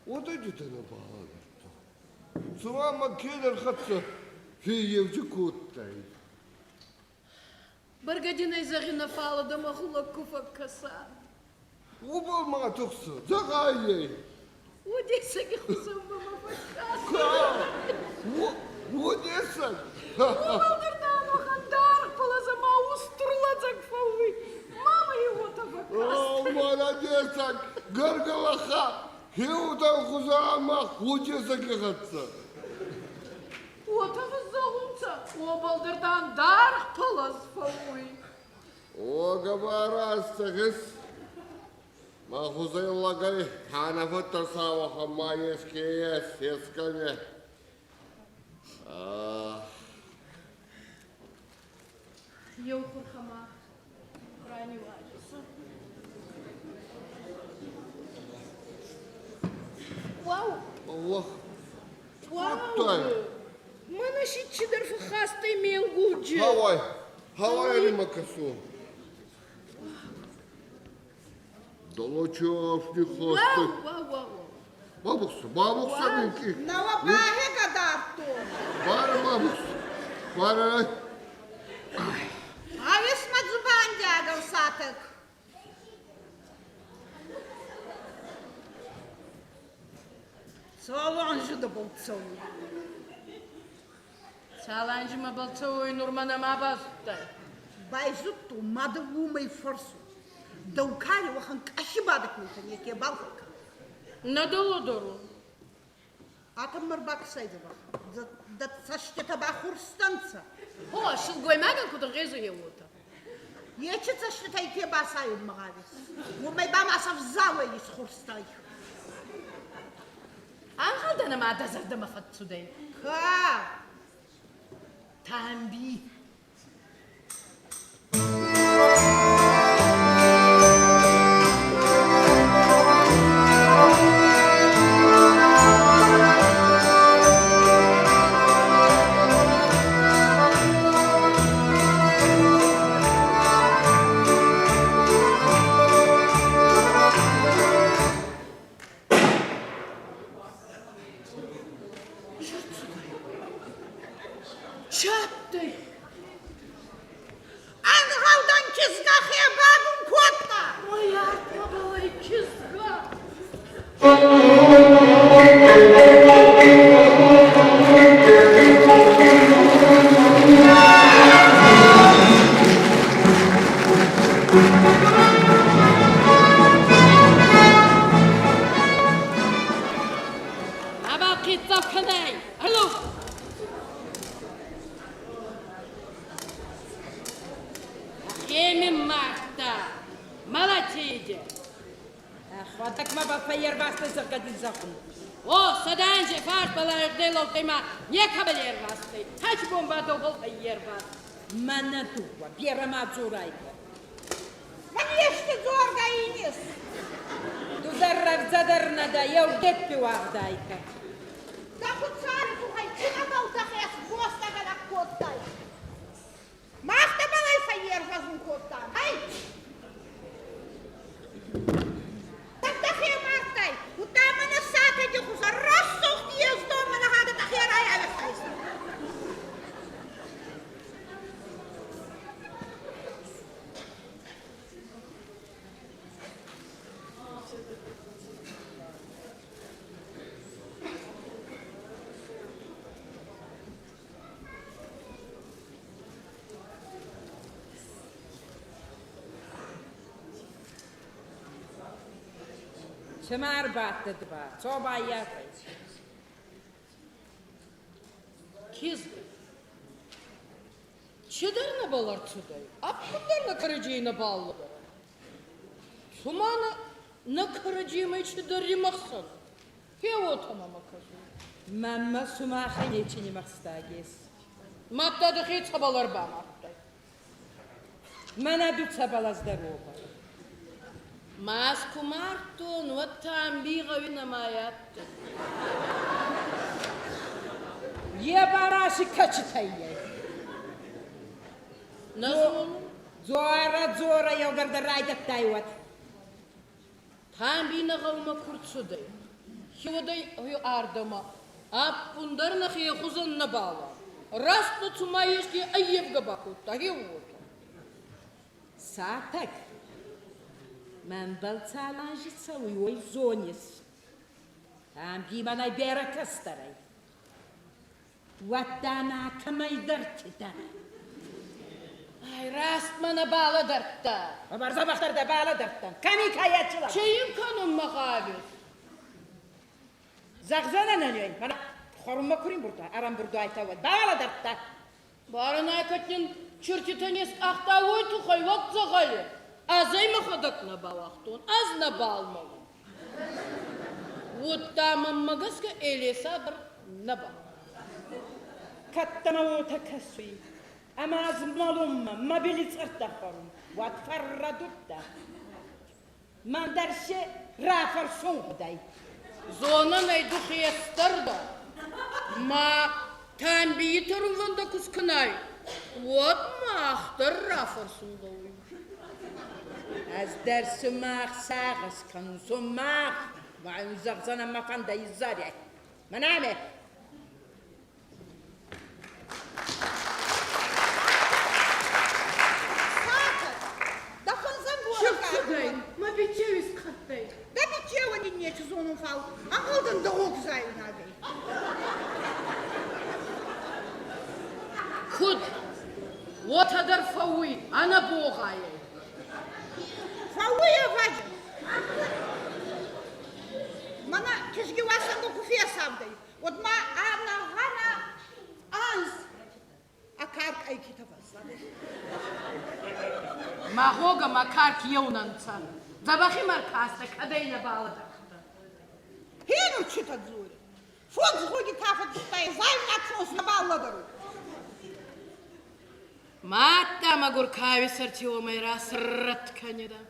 Уодӕджитӕ нӕ балӕдӕрдтон. Цума мӕ кедӕр хӕццӕ фиййеуджи кодтай. Бӕргӕ дин ӕй зӕгъинӕ, фал дӕмӕ гъулӕг ку фӕккӕса. Уобӕл ма тухсӕ, зӕгъай ӕй. Уодесӕги хузӕн мӕмӕ фӕккӕса. Ка? Уодесӕг? Уобӕл дӕр дӕ даргъ пӕлӕзӕ ма устур лӕдзӕг фӕууй. Мама и уотӕ фӕккастӕй. Молодецӕг, гӕргӕлӕхӕ, хеутӕн хузӕ ӕма уодесӕги хӕццӕ. Уотӕ фӕззӕгъунцӕ, уобӕл дӕр дан даргъ пӕлӕз фӕууй. О, гӕбӕрӕстӕгис, мӕ хузӕй лӕгӕй хӕнӕфӕддӕр сауӕхӕн ма еске ес, ескӕми. Еу хурхӕмӕ раниуазисӕ. Уау! Аллах! Уау! Мӕнӕ си чидӕр фӕххастӕй ме нгуджи. Хауай, хауай ӕри-ма кӕсун. Долочев ниххастӕй. Уау, уау, уау. Бабухса, бабухса минки. Науа бахе гадартон. Бара бабухса. Бара. Авес ма дзубандиагӕн сатӕг. Цал анзы дӕбӕл цӕуй? Цал анзи мӕбӕл цӕуй, нур мӕ нӕма базудтай. Байзудтон, ма дӕ уомӕй фӕрсун. Дӕу кари уӕхӕн къӕхи бадӕг неке бал фӕккӕнуй. Нӕ дӕ лӕдӕрун. Атӕ мӕ рбакӕсайдзӕбӕх. Дӕ цӕститӕ бахурстӕнцӕ. Хо, силгоймагӕн куд ӕнгъезуй уотӕ. Ечи цӕститӕй ке басайунмӕ гъавис, уомӕй ба ма сӕвзалӕй исхурстай. Ӕнгъӕлдӕн ӕма дӕ зӕрдӕмӕ фӕццудӕй. Ка? Тамби. Чаттӕй! Ӕнгъӕлдӕн кизгӕ хебабун кодта. Ой, артмӕбӕл кизгӕ! Мабал хъиццау кӕнай! Алло! Ӕхеми мардта! Молодцы! Ӕхуӕдӕг ма фӕййервазтӕй, зӕгъгӕ дин зӕгъун. О, сӕдӕанзи фарсбӕл ӕрделӕудтӕй ма некӕбӕл ервазтӕй. Хач бон ба дӕубӕл фӕййерваз. Мӕнӕ дууӕ, берӕ ма дзорайтӕ. Мӕн ести дзоргӕ инис? Ду дӕр рӕвдзӕдӕр нӕ дӕ, еу геппи уагъдайтӕ. Дӕ Хуцауи туххӕй ци нӕбал дӕхе бостӕгӕнӕг кодтай? Мах дӕбӕл ӕй фӕййервӕзун кодтан, ӕй? Дӕхе мардтай, удта мӕнӕ сатӕги хузӕн рӕсугъд ездон мӕнӕ гъӕдӕ дӕхе райавӕрдтайсӕ. Цӕмӕ ӕрбадтӕ ды ба? Цо баййафай. Кизгӕ. Чидӕр нӕбал ӕрцудӕй, ӕппундӕр нӕ кӕрӕдзей нӕбал лӕдӕрӕн. Цума нӕ кӕрӕдземӕй чидӕр римӕхсӕн. Хе уотӕ мӕмӕ кӕсуй. Мӕнмӕ сумахӕй нечи нимӕхстаг ес. Мадта дӕхе цӕбӕл ӕрбамардтай? Мӕнӕ ду цӕбӕл ӕздӕр уогӕ. Мас ку мардтон, уӕдта амби гъӕуи нӕма адтӕн. Е ба раси кӕчитӕй ӕй. Нӕ зонун. Дзорӕ, дзорӕ, еугӕрдӕр райдӕдтай уӕд. Тамби нӕ гъӕумӕ ку рцудӕй, хеуӕдӕй ардӕмӕ ӕппундӕр нӕхе хузӕн нӕбал ан. Раст цума еске ӕййевгӕ бакодта, гъе уотӕ. Сатӕг, мӕнбӕл цал анзи цӕуй, уой зонис. Амби мӕнӕй берӕ кӕстӕр ӕй. Уӕдта мӕ кӕмӕйдӕрти дӕр. Ай, раст мӕ нӕ балӕдӕрдтӕ. Бӕрзӕбӕхдӕр дӕ балӕдӕрдтӕн. Кӕми кайӕчила? Чи ин кӕнунмӕ гъавис? Зӕгъдзӕнӕн ӕй, мӕнӕ хуӕрунмӕ ку ӕрӕмбурдуайтӕ, уӕд балӕдӕрдтӕ. Барынӕкӕд нин чертитӕ не скъахта, уой туххӕй уӕд дзӕгъӕли. Ӕз ӕй мӕхуӕдӕг нӕ бауагътон, ӕз нӕбал мӕлун. Удта мӕнмӕ гӕсгӕ Элеса дӕр нӕбал. Кӕддӕмӕ уотӕ кӕсуй, ӕма ӕз мӕлунмӕ мӕ билицъӕрттӕ хуӕрун, уӕд фӕррӕдудтӕ. Мӕн дӕр се рафӕрсун гъудӕй. Зонӕн ӕй ду хестӕр дӕ, ма Тамбийи тӕрунвӕндӕ ку скӕнай, уӕд мах дӕр рафӕрсун гъӕуй. Ӕз дӕр сумах сагъӕс кӕнун, сумах, ма ин зӕгъдзӕнӕн мӕ фӕндӕ изӕрӕй. Мӕнӕ Дӕ фӕндзӕн Чыпцыдӕй, мӕ бичеуи схъӕрттӕй. Дӕ бичеуӕн ин нечи зонун, фал ӕнгъӕлдӕн дӕ гъог зайуйнагӕй. Куд? Уотӕ дӕр фӕууй ӕнӕ богъайӕй. Фӕууй ӕвӕдзи. Мӕнӕ кизги уасӕнгӕ ку фесавдӕй, уӕд ма ӕнӕгъӕнӕ анз а карк ӕйкитӕ фӕззадӕй. Мӕ гъогӕ ма карк еунӕ нцӕ. Дзӕбӕхи ма ркастӕ, кӕдӕй нӕ балӕдӕрдтӕ. Хенур читӕ дзори. Фондз гъоги тафӕддтай, зайнаг фонс нӕбал лӕдӕруй. Мадта мӕгур кауи сӕрти уомӕй расррӕтт кӕнидӕ.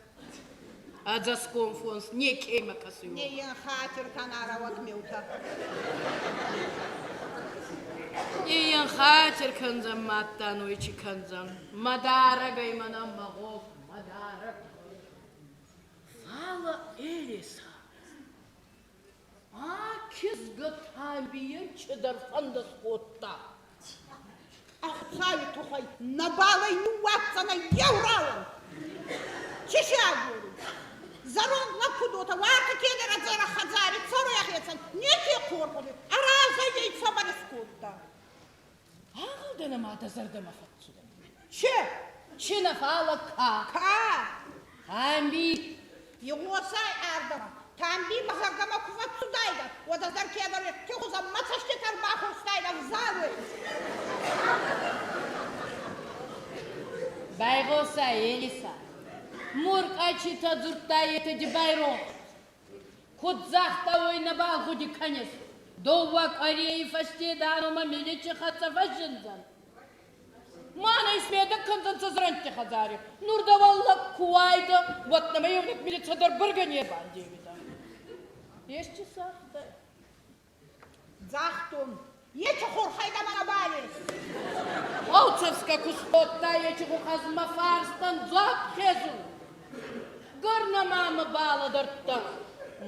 Ӕдзӕсгон фонс некема кӕсуй. Не ен хатир кӕна рӕуӕг миутӕ. Не ен хатир кӕндзӕн, мадта нуй чи кӕндзӕн. Мӕ дарӕгӕй мӕнӕн мӕ гъог, мӕ дарӕг. Фалӕ Элиса, а кизгӕ Тамбийӕн чидӕр фӕндӕ скодта. Ӕхцауи туххӕй нӕбал ӕй ниууадздзӕнӕй еу рауӕн. Чи си агоруй? Зӕронд лӕг куд уотӕ, уартӕ кедӕр ӕдзӕрӕ хӕдзари цӕруй ӕхецӕн, неке хъор Аразӕй ӕй цӕмӕн искодта? Агъӕлдӕнӕ ма дӕ зӕрдӕмӕ фӕццудӕй. Че? Чи нӕ фалӕ ка? Ка? Тамби. Игъосай ардӕмӕ. Тамби мӕ зӕрдӕмӕ ку фӕццудайдӕ, уӕд ӕз дӕр кедӕр хузӕн мӕ цӕститӕ ӕрбахустайдӕ взалуй. Байгъосай, Элиса. Муркъачитӕ дзурдта етӕ ди байронх. Куд загъта, уой нӕбал гъуди кӕнис. Дууӕ къуӕрей фӕсте дӕ миличи хӕццӕ фӕззиндзӕн. Мӕнӕ исмедӕг кӕндзӕнцӕ зӕрӕндти хӕдзари. Нур дӕ уӕллаг ку уайдӕ, уӕд нӕмӕ еунӕг милицӕ дӕр бӕргӕ не бандеуидӕ. Ести загътай? Загътон, ечи хурхӕй дӕмӕ нӕбал ес. Овцевска ку скодта, ечи хухӕзмӕ фарстӕн дзуапп хезун. Гӕр нӕма мӕ балӕдӕрдтӕ.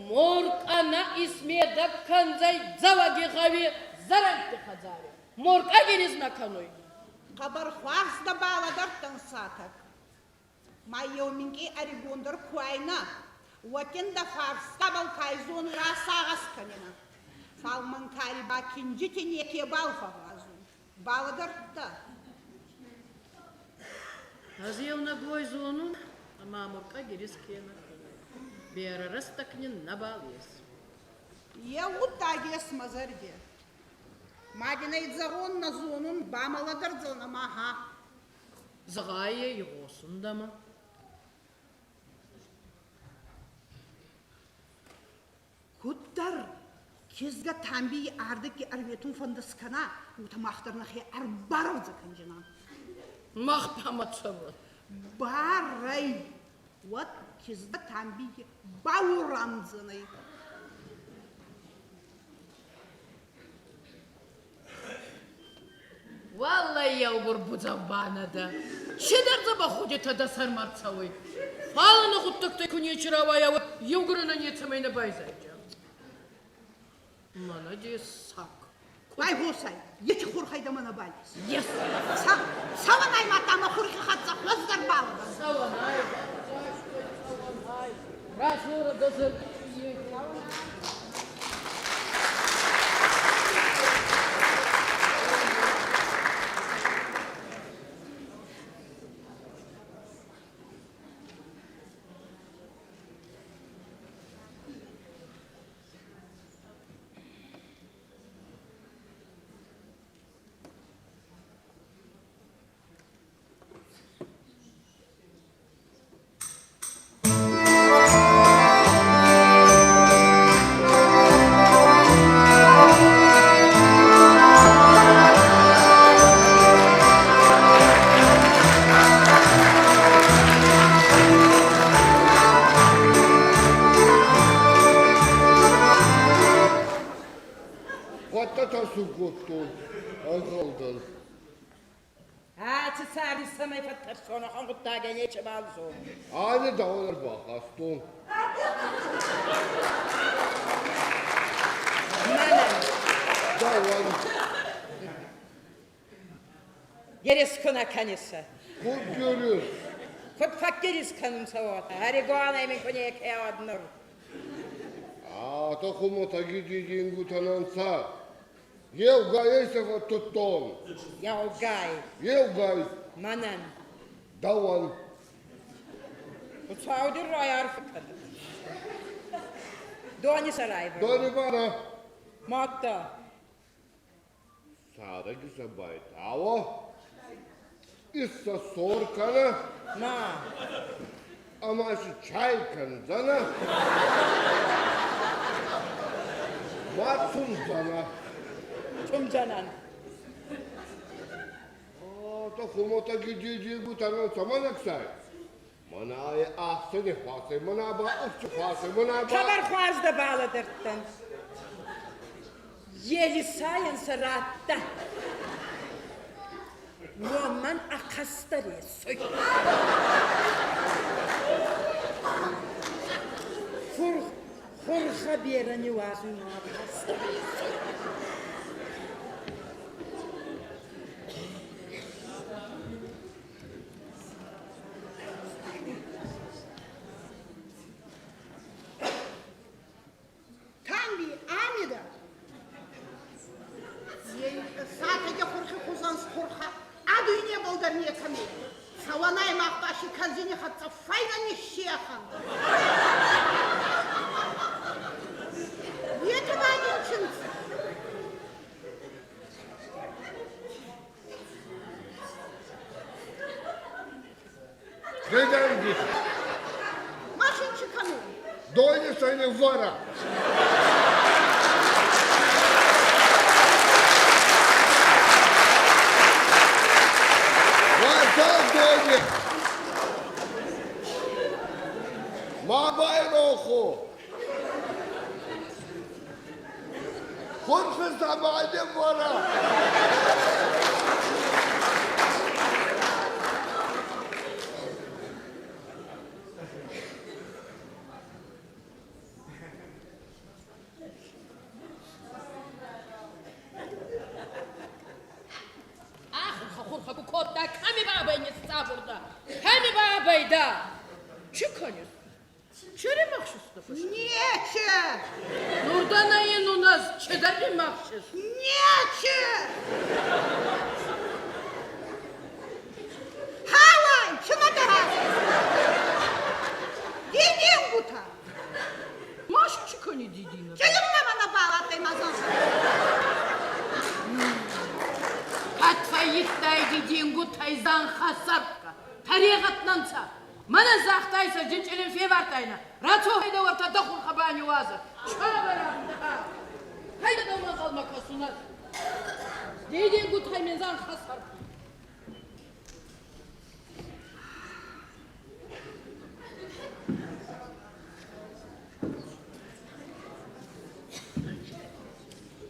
Моркъа нӕ исмедӕг кӕндзӕй Дзӕуӕгигъӕуи зӕрӕндти хӕдзари. Моркъа гириз нӕ кӕнуй. Хъӕбӕр хуарз дӕ балӕдӕрдтӕн, Сатӕг. Ма еу минкъий ӕригондӕр ку айна, уӕд ин дӕ фарстабӕл кайзон расагъӕс кӕнинӕ. Фал мӕн кари ба кинджити некебал фӕгъгъазуй. Балӕдӕрдтӕ? Ӕз еунӕг уой зонун, ӕма моркъа гириз ке нӕ кӕнуй. Берӕ рӕстӕг нин нӕбал ес. Еу гъуддаг ес мӕ зӕрди. Ма дин ӕй зӕгъун нӕ зонун, ба мӕ лӕдӕрдзӕн ӕма ха. Зӕгъай игъосун дӕмӕ. Куддӕр кизгӕ Тамбий ардӕгги ӕрветун фӕндӕ скӕна, уотӕ мах дӕр нӕхе ӕрбарӕвдзӕ кӕнджинан. Мах ба ма цӕуӕн. Барӕй! Уӕд кизгӕ Тамбийи бауорамдзӕнӕй. Уӕллӕй, еугур будзӕвбанӕ дӕ. Чидӕр дзӕбӕх гъудитӕ дӕ сӕрмӕ ӕрцӕуй. Фал ӕнӕ гъуддӕгтӕй ку нечи рауайа, уӕд еугурӕн нецӕмӕй нӕ байзайдзиан. Мӕнӕ дессаг. Байгъосай, ечи хурхӕй дӕмӕ нӕ балес. Ес. Цӕуӕнӕй мадта мӕ хурхи хӕццӕ хуӕздӕр баладан. Цӕуӕнай, цӕуӕнай, радзора дӕ зӕрди. Хъуӕттӕ та цы кодтон, ӕнхъӕлдӕн. Аци царди цӕмӕй фӕттӕрсон, ахӕм гъуддагӕй нечебал зонун. Ани дӕуӕн ӕрбахастон. Мӕнӕн. Дӕуӕн. Ерес ку нӕ кӕнисӕ. Куд ерес? Куд фӕккерис кӕнунцӕ уотӕ? Ӕригонӕй мин ку неке уӕд нур. Атӕ хумӕтӕги дидингутӕ нӕ нцӕ. Еугай ӕй сӕ фӕттудтон. Еугай. Еугай. Мӕнӕн. Дӕуӕн. Хуцау дин райарфӕ кӕнӕд. Дони сӕрайвӕр. Дони барӕ. Мадта. Царӕги сӕ байтауа, иссӕ сор кӕнӕ. Ма. Ӕма си чай кӕндзӕнӕ. Ма цумдзӕнӕ. Цумдзӕнӕн. Та хумӕтӕги дидингутӕ цӕмӕн ӕксай? Мӕнӕ ӕхсӕни хуасӕ, мӕнӕ ба ӕфчи хуасӕ, мӕнӕ ба... Хъӕбӕр хуарз дӕ балӕдӕрдтӕн. Елисайӕн сӕ радта. Уомӕн ӕ кӕстӕр есуй. Хурхӕ берӕ ниуазуй ма кӕстӕр есуй. Тамби, ами дӕ? Сатӕги хурхи хузӕн схурхӕ, а дуйнебӕл дӕр некӕми. Цӕуӕнӕй мах баши кӕрдзини хӕццӕ фӕйнӕ ниссиӕхӕн. Етӕ ба дин чинц. Гыгӕнгит. Машинчы кӕнон. Дойны сӕны вара. Уазал дойны. Ма байрох у. Хурхы заманы вара. Ахурха хурха ку кодта, кӕми бабӕй ниццабурда, кӕми бабӕй дӕ? Чи кӕнис? Черемахшис Нече! Нурданаин у нас чедаримахшис. Нече! Хауай, чымадара! Дидингута! Маша чикани дидина. Келимме мана балатай мазан. Кӕд фӕййидтай дидингутӕй зӕнхӕ сӕрккӕ, тӕрегъӕд нӕ нцӕ. Мӕнӕн загътайсӕ, джинчъилин февардтайнӕ. Рацо хайда уӕртӕ дӕ хурхӕ баниуазӕ. Чавӕрӕ Хайда дӕумӕ ӕнхъӕлмӕ кӕсун ӕз. Дидингутӕй мин зӕнхӕ сӕркки.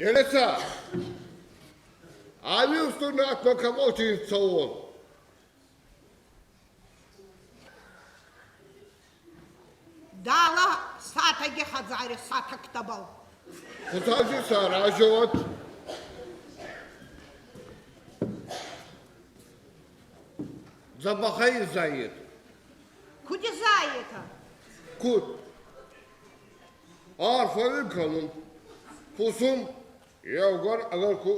Елиса, ами устур нартмӕ кӕмӕлти цӕуон? Дала сатӕги хӕдзари сатӕгтӕбӕл. Хуцауи саразӕуӕд. Дзӕбӕхӕй зайет. Куд зайетӕ? Куд? Арфӕ уин кӕнун. Фусун еугур ӕгӕр ку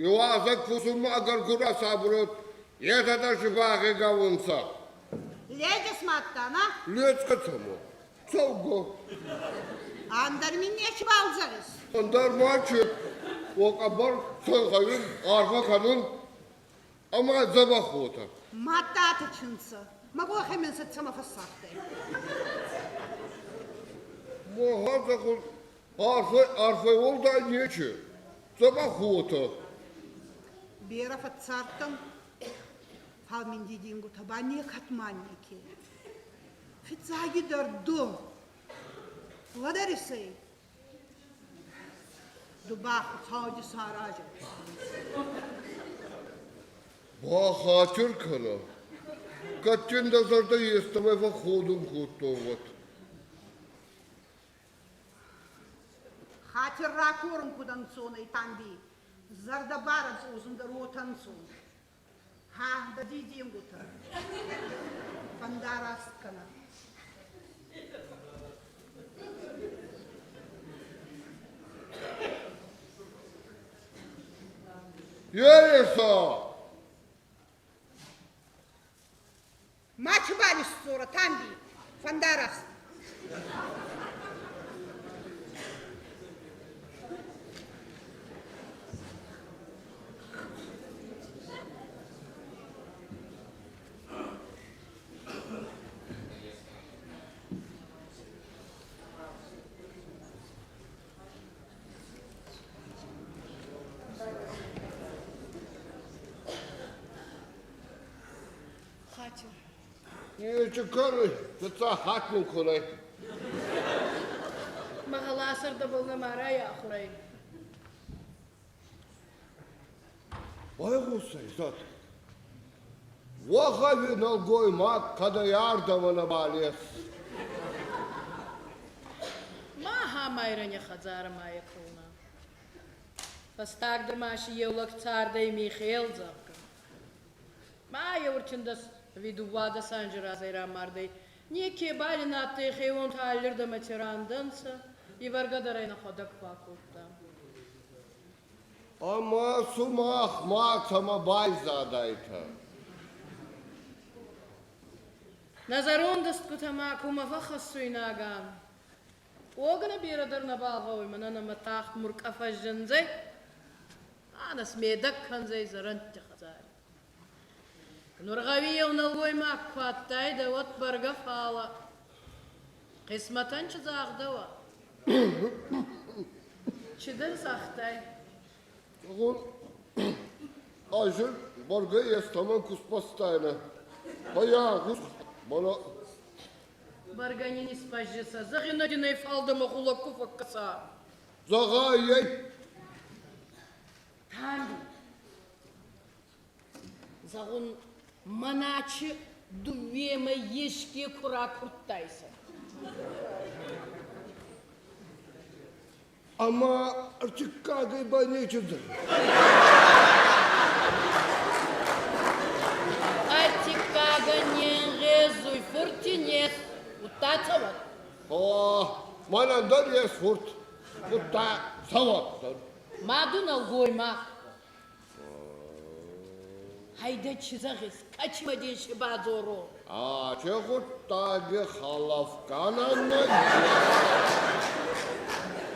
иуазӕг фусунмӕ ӕгӕр ку расабурот, етӕ дӕр си багъигӕ унцӕ. Ледис мадта, на? Лецкӕ цӕмӕ? Цӕугӕ. Ӕндӕр мин нечибал зӕгъис? Ӕндӕр ма чи? Уо хъӕбӕр цӕнгъӕуин арфӕ кӕнун ӕма дзӕбӕх уотӕ. Мадта чынцӕ. Мӕ къохӕй мин сӕ цӕмӕ фӕссагътай? Мӕ арфӕ, арфӕ уӕлдай нечи. Дзӕбӕх уотӕ. Берӕ фӕццардтӕн, фал мин дидингутӕ ба некӕд ма неке. Фиццагидӕр ду. Лӕдӕрис ӕй? Ду ба Хуцауи саразӕ. Бахатир кӕнӕ. Кӕд дин дӕ зӕрдӕ естӕмӕй фӕхходун кодтон, уӕд. Хатир ракорун куд ӕнцон ӕй, Тамби. Зӕрдӕ барӕдзозун дӕр уотӕ ӕнцон. Ха, дӕ дидингутӕ. Фӕндараст кӕнӕ. Ереса! Мачбал исдзорӕ, Тамби. Фӕндараст. Хатир. Нечи кӕнуй, фиццаг хатт мин кунӕй. Мӕ гъӕлӕсӕрдӕбӕл нӕма райахур ӕй. Байгъосай, зӕд. Уӕхӕви нӕлгоймаг кӕдӕй ардӕмӕ нӕбал ес. Ма хамайрани хӕдзарӕмӕ кулна. Фӕстагдӕр ма си еу лӕг цардӕй Михел, зӕгъгӕ. Ма еурчиндӕс ӕви дууадӕс анзи разӕй рамардӕй. Некебал ин адтӕй хеуонтӕ аллирдӕмӕ рандӕнцӕ, ивӕргӕ дӕр ӕй нӕхуӕдӕг бакодта. Ӕма сумах ма цӕмӕ байзадайтӕ? Нӕ зӕрондӕстгутӕ ма кумӕ фӕххӕссуйнаг ан? Уогӕ берӕ дӕр нӕбал гъӕуй, мӕнӕн ӕма тагъд муркъӕ фӕззиндзӕй, ӕнӕс медӕг кӕндзӕй зӕрӕндти хӕдзари. Нур гъӕуи еу нӕлгоймаг ку адтайдӕ, уӕд бӕргӕ фалӕ хъисмӕтӕн чи загъдӕуа? Чидӕр загътай. Зӕгъун, Айзел бӕргӕ естӕмӕн ку спастайнӕ. Фӕййагъуз, мӕнӕ Бӕргӕ нин исбӕззесӕ, зӕгъинӕ дин ӕй фалдӕмӕ гъулӕг ку фӕккӕса. Зӕгъай ӕй. Тамби, зӕгъун, мӕнӕ дууемӕй еске ку ракурдтайсӕ. Ӕма ӕртиккагӕй ба нечи Ӕртиккагӕн не нгъезуй, фурти нес, удта цӕуӕт. Мӕнӕн дӕр ес фурт, удта цӕуӕт дӕр. Ма ду нӕлгоймаг. Гьӕйдӕ, чи зӕгъис, кӕцимӕ дин си бадзорон? Ачи гъуддаги хӕлӕфгӕнӕн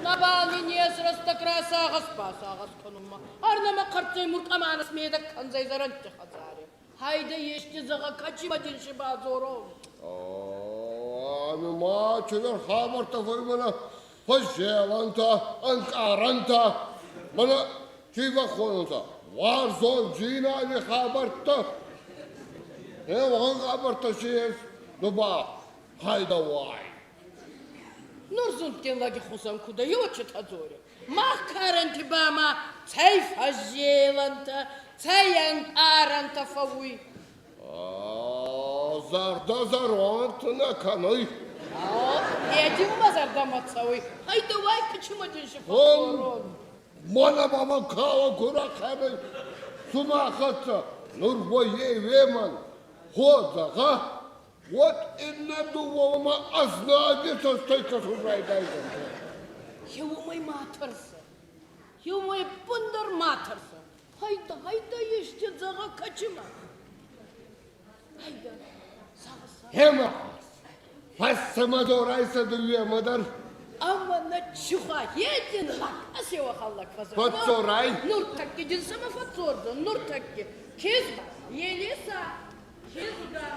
Нӕбал нин ес рӕстӕг расагъӕс-басагъӕс кӕнунмӕ. Ӕрнӕмӕ хъӕртцӕй муркъӕмӕнӕс медӕг кӕндзӕй зӕрӕндти хӕдзари. Гьӕйдӕ, ести зӕгъӕ, кӕцимӕ дин си бадзорон? Ами ма чидӕр хабӕрттӕ фӕймӕнӕ фӕззелӕнтӕ, ӕнкъарӕнтӕ. Мӕнӕ чи фӕххонунцӕ, уарзондзийнади хабӕрттӕ. Е уӕхӕн хабӕрттӕ си ес, ну ба хайдауай. Нур зундгин лӕги хузӕн ку дӕ, еучитӕ дзори. Мах карӕнти ба ма цӕй фӕззелӕнтӕ, цӕй ӕнкъарӕнтӕ фӕууй. Зӕрдӕ зӕронд нӕ кӕнуй. Еди уымӕ зӕрдӕмӕ цӕуй. Хайдауай кичимӕдин фӕдзорон. Мӕнӕ ба мӕ кауӕ ку ракӕнай сумах хӕццӕ. Нур уой еуемӕн. Хо, зӕгъӕ, уӕд иннӕ дыууӕмӕ ӕзнаги цӕстӕй кӕсун райдайдзӕнтӕ. Еумӕй ма тӕрсӕ. Еумӕй ӕппундӕр ма тӕрсӕ. Гъӕйдӕ, гъӕйдӕ, еске зӕгъӕ кӕчимӕ. Гъӕйдӕ, зӕгъӕ, зӕгъӕ. Гьема, фӕссӕмӕдорӕй сӕ дууемӕ дӕр. Ӕма нӕ чихуа един лак, асеуӕхӕн лак фӕззӕгъ. Фӕдздзорай? Нуртӕкки дин сӕмӕ фӕдздзордзӕн, нуртӕкки. Кизгӕ, Елиса, кизгӕ.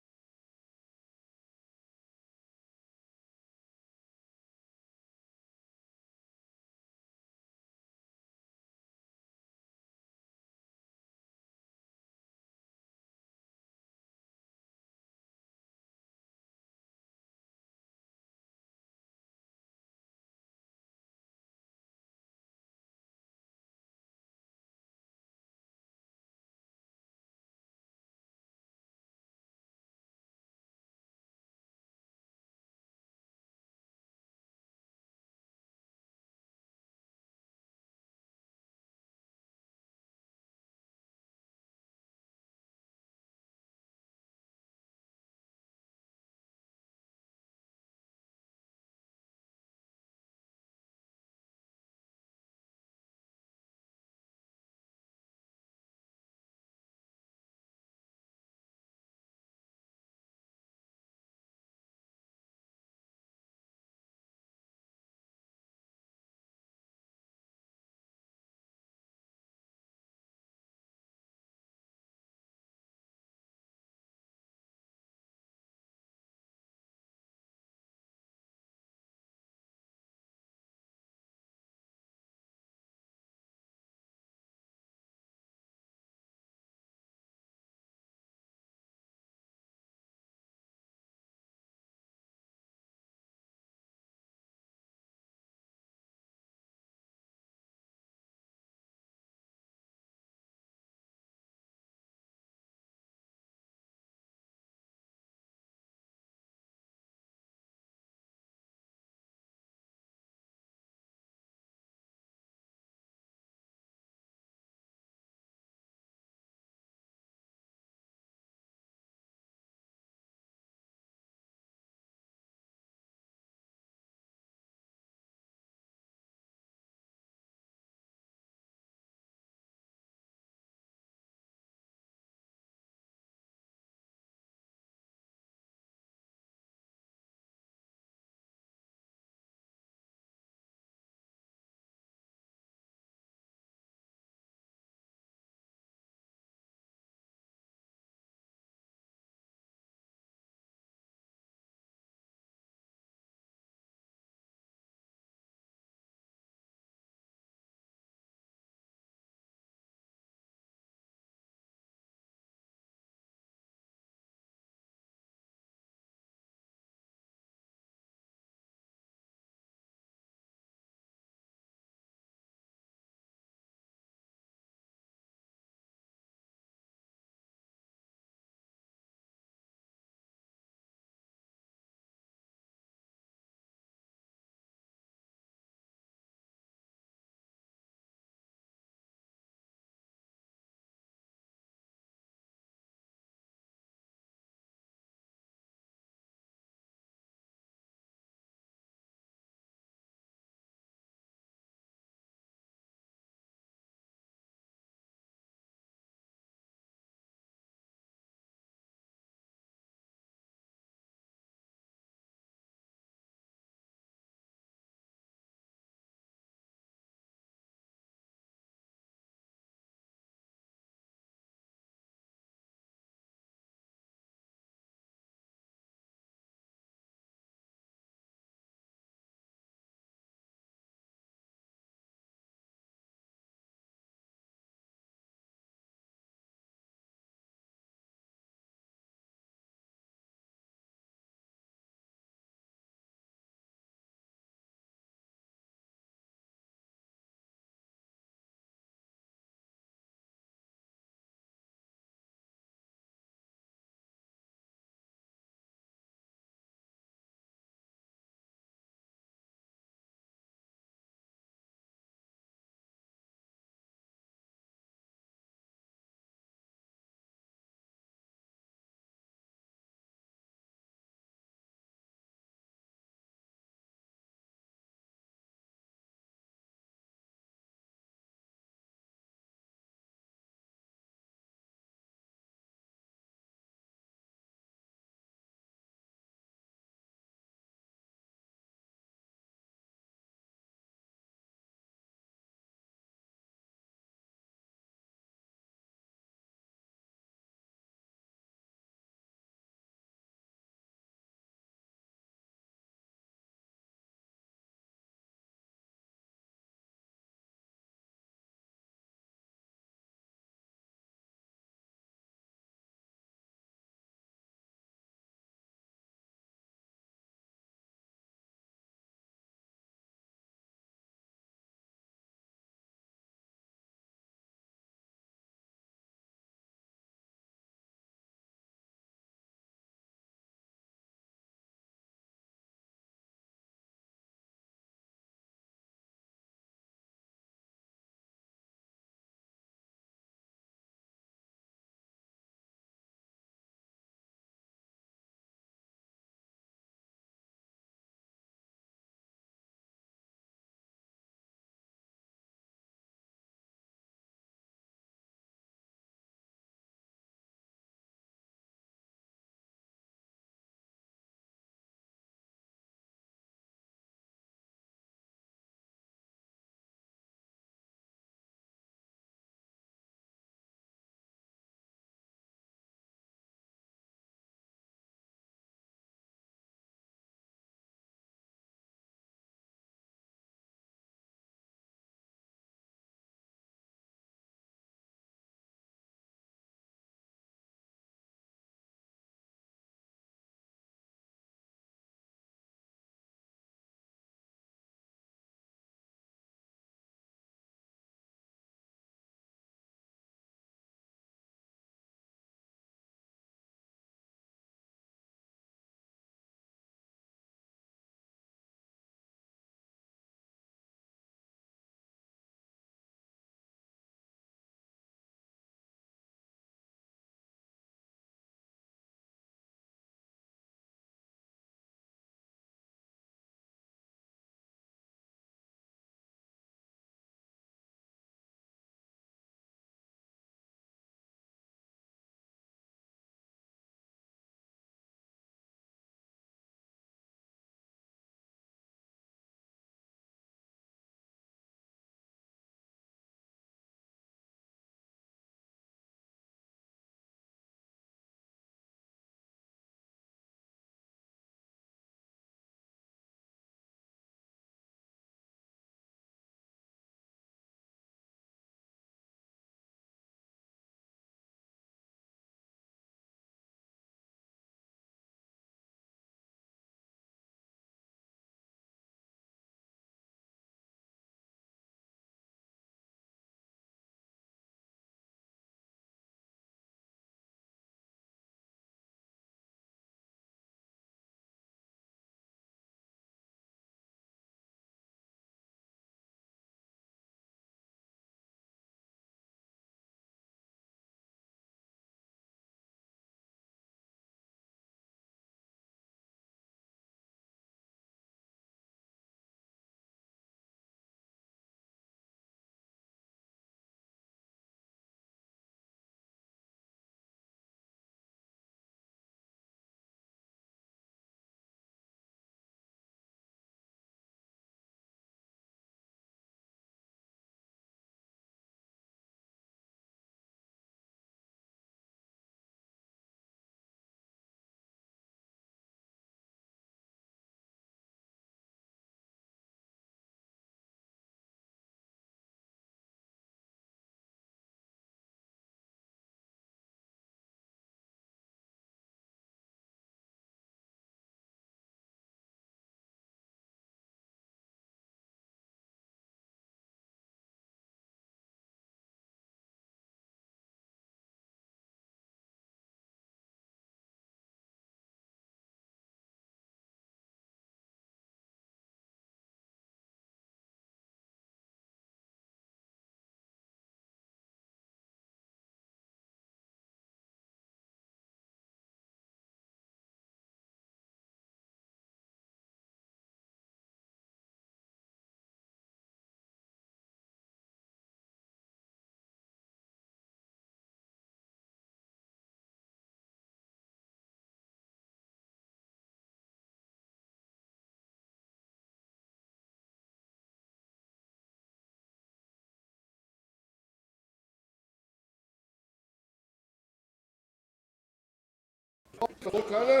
Кӕнӕ?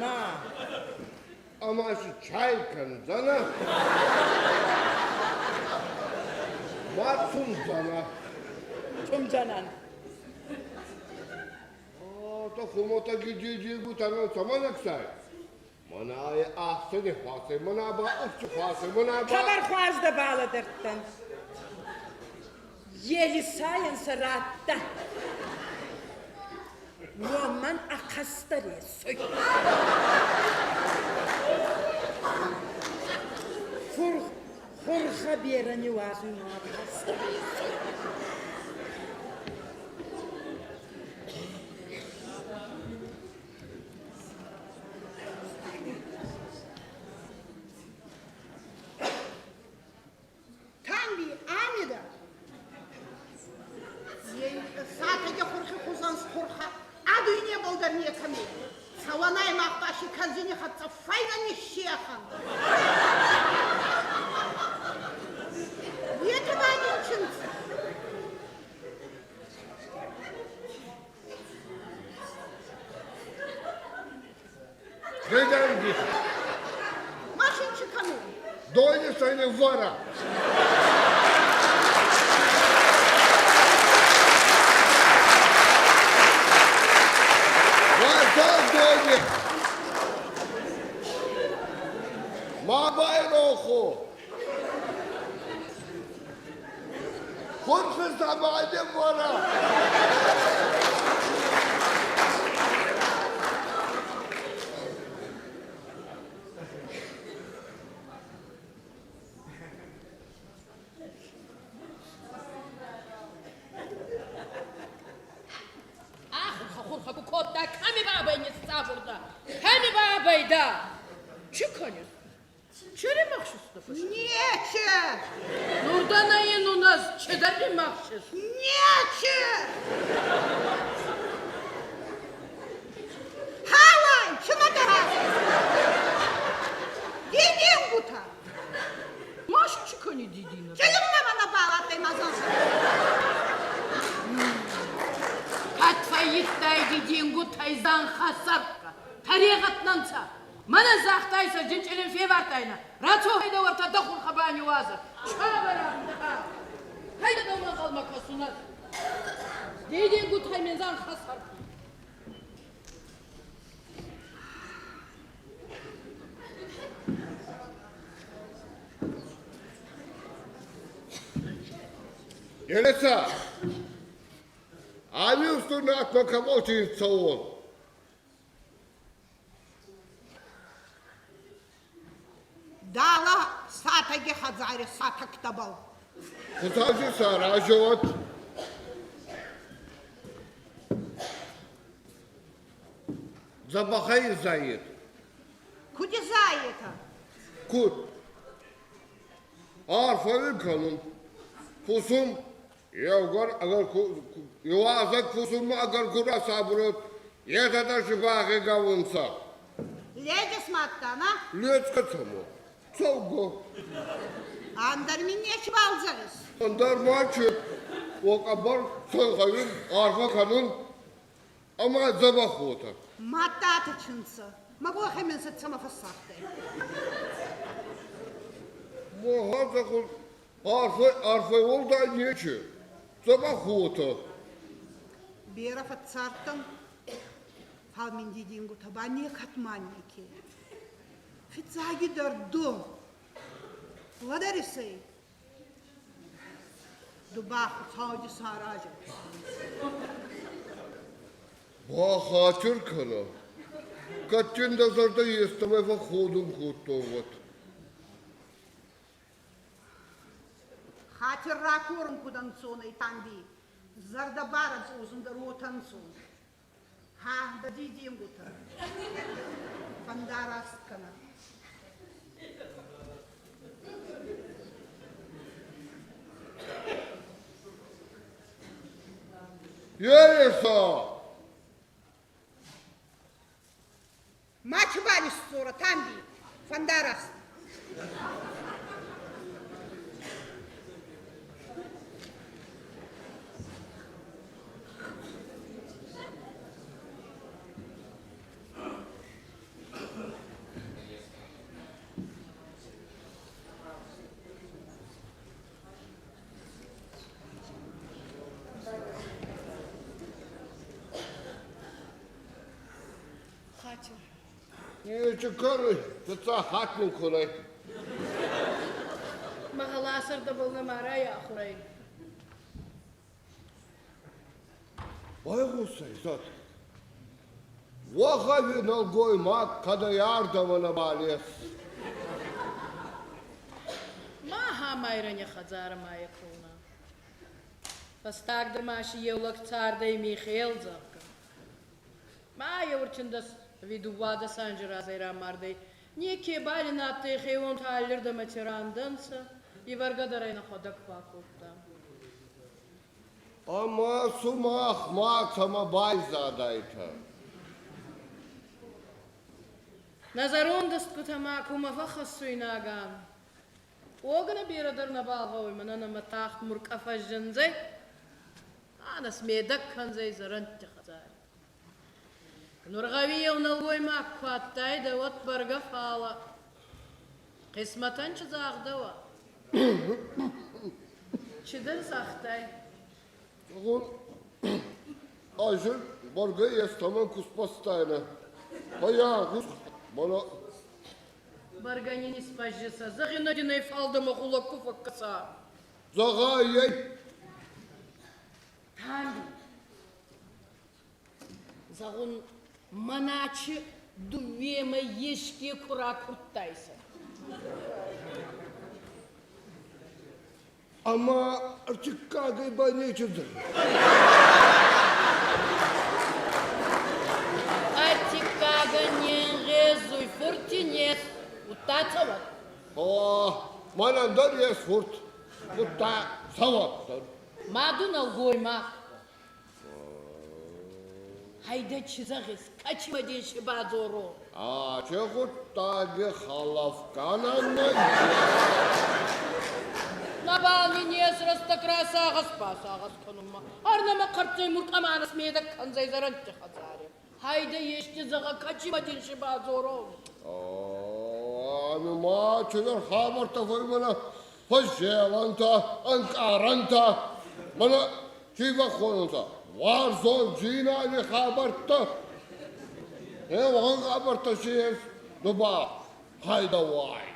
Ма. Ӕмӕ цы чай кӕндзӕнӕ? Ма цумдзӕнӕ. Цумдзӕнӕн. То хумотаги дидингутӕ цӕмӕн ӕксай? Мӕнӕ ӕхсӕни хуасӕ, мӕнӕ ба ӕфчи хуасӕ, мӕнӕ ба... Хъӕбӕр хуарз дӕ балӕдӕрдтӕн. Елисайӕн сӕ радта. Уомӕн ӕ кӕстӕр есуй. Хурхӕ берӕ ниуазуй ма кӕстӕр есуй. Тамби, ами дӕ? Сатӕги хурхи хузӕн схурхӕ, а дуйнебӕл дӕр некӕми. Цӕуӕнӕй мах баши кӕрдзини хӕццӕ фӕйнӕ нищехӕн. Етӕ ба нин чинцӕ. Геданги. Машинчи кӕнун. Дойни сайни вара. Варта дойни. Ма байрохо. Хурхи самайни вара. Ахурха хурха ку кодта, кӕми бабӕй ниццавурда, кӕми бабӕй дӕ? Чи кӕнис? Чи римӕхсис дӕ фӕсте? Нече! Нурдана ин у нас чидӕр римӕхсис? Нече! Хауай, чима дӕ Дидингутӕ! Машин чи кӕни дидинӕг? Челиммӕ мӕнӕ баладтӕй ма зӕгъ. Кӕд фӕййидтай дидингутӕй зӕнхӕ сӕрккӕ, тӕрегъӕд нӕ нцӕ. Мӕнӕн загътайсӕ, джинчъилин февардтайнӕ, рацо гьӕйдӕ уӕртӕ дӕ хурхӕ баниуазӕ. Чавӕрӕ Гьӕйдӕ дӕумӕ ӕнгъӕлмӕ кӕсун ӕз. Дидингутӕй мин зӕнхӕ сӕрккӕ. Елиса, ами устур надмӕ кӕмӕлти цӕуон? Дала сатӕги хӕдзари сатӕгтӕбӕл. Хуцауи саразӕуӕд. Дзӕбӕхӕй зайет. Куд изайетӕ? Куд? Арфӕ уин кӕнун. Фусун еугӕр ӕгӕр ку иуазӕг фусунмӕ ӕгӕр ку расабурӕд, етӕ дӕр си багъигӕ унцӕ. Ледис мадта, на? Лецкӕ цӕмӕ? Цӕугӕ. Ӕндӕр мин нечибал зӕгъис? Ӕндӕр ма чи? Уо хъӕбӕр цӕнгъӕуин арфӕ кӕнун ӕма дзӕбӕх уотӕ. Мадтатӕ чынцӕ. Мӕ мин сӕ цӕмӕ фӕссагътай? Ма арфӕ арфӕ уӕлдай нечи. Дзӕбӕх уотӕ. Берӕ фӕццардтӕн, фал мин дидингутӕ ба некӕд ма неке. Фиццагидӕр ду. Лӕдӕрис ӕй? Ду ба Хуцауи саразӕ. Бахатир кӕнӕ. Кӕд дин дӕ зӕрдӕ естӕмӕй фӕхходун кодтон, уӕд. Хатир ракорун куд ӕнцон ӕй, Тамби. Зӕрдӕ барӕдзозун дӕр уотӕ ӕнцон. Ха, дӕ дидингутӕ. Фӕндараст кӕнӕ. Елиса! Ма чибал исдзорӕ, Тамби. Фӕндараст. Нечи кӕны, фыццаг хатт мын куы нӕй. Мӕ гъӕлӕсӕрдӕбӕл нӕма райахур ӕй. Байгъосай, зӕд. Уӕхӕви нӕлгоймаг кӕдӕй ардӕмӕ нӕбал ес. Ма Хамайрани хӕдзарӕмӕ кӕуна. Фӕстагдӕр ма си еу лӕг цардӕй Михел, зӕгъгӕ. Ма еурчындӕс ӕви дууадӕс анзи разӕй рамардӕй. Некебал ин адтӕй хеуонтӕ аллирдӕмӕ рандӕнцӕ, ивӕргӕ дӕр ӕй нӕхуӕдӕг бакодта. Ӕма сумах ма цӕмӕ байзадайтӕ? Нӕ зӕронд ӕстгутӕ ма кумӕ фӕххӕссуйнаг ан? Уогӕ берӕ дӕр нӕбал гъӕуй, мӕнӕн ӕма тагъд муркъӕ фӕззиндзӕй, ӕнӕс медӕг кӕндзӕй зӕрӕндти хӕдзари. Нур гъӕуи еу нӕлгоймаг ку адтайдӕ, уӕд бӕргӕ фалӕ хъисмӕтӕн чи загъдӕуа? Чидӕр загътай. Зӕгъун, ӕз бӕргӕ естӕмӕн ку спастайнӕ. Фӕййагъуз, мӕнӕ Бӕргӕ нин исбӕззисӕ, зӕгъинӕ дин ӕй фалдӕмӕ гъулӕг ку фӕккӕса. Зӕгъай ӕй. Тамби, зӕгъун, мӕнӕ дууемӕй еске ку ракурдтайсӕ. Ӕма ӕртиккагӕй ба нечи дзоруй. Ӕртиккагӕн не нгъезуй, фурти нес, удта цӕуӕт. Мӕнӕн дӕр ес фурт, удта цӕуӕт дӕр. Ма ду нӕлгоймаг. Гьӕйдӕ, чи зӕгъис, кӕцимӕ дин си бадзорон? Ачи гъуддаги хӕлӕфгӕнӕн Нӕбал мин ес рӕстӕг расагъӕс басагъӕс кӕнунмӕ. Ӕрнӕмӕ хъӕртцӕй муркъӕмӕнӕс медӕг кӕндзӕй зӕрӕндти хӕдзари. Гьӕйдӕ, ести зӕгъӕ, кӕцимӕ дин си бадзорон? Ами ма чидӕр хабӕрттӕ фӕймӕнӕ фӕззелӕнтӕ, ӕнкъарӕнтӕ, мӕнӕ чи фӕххонунцӕ, уарзондзийнади хабӕрттӕ. Е уӕхӕн хабӕрттӕ си ес, ду ба гъӕйдӕ-уай.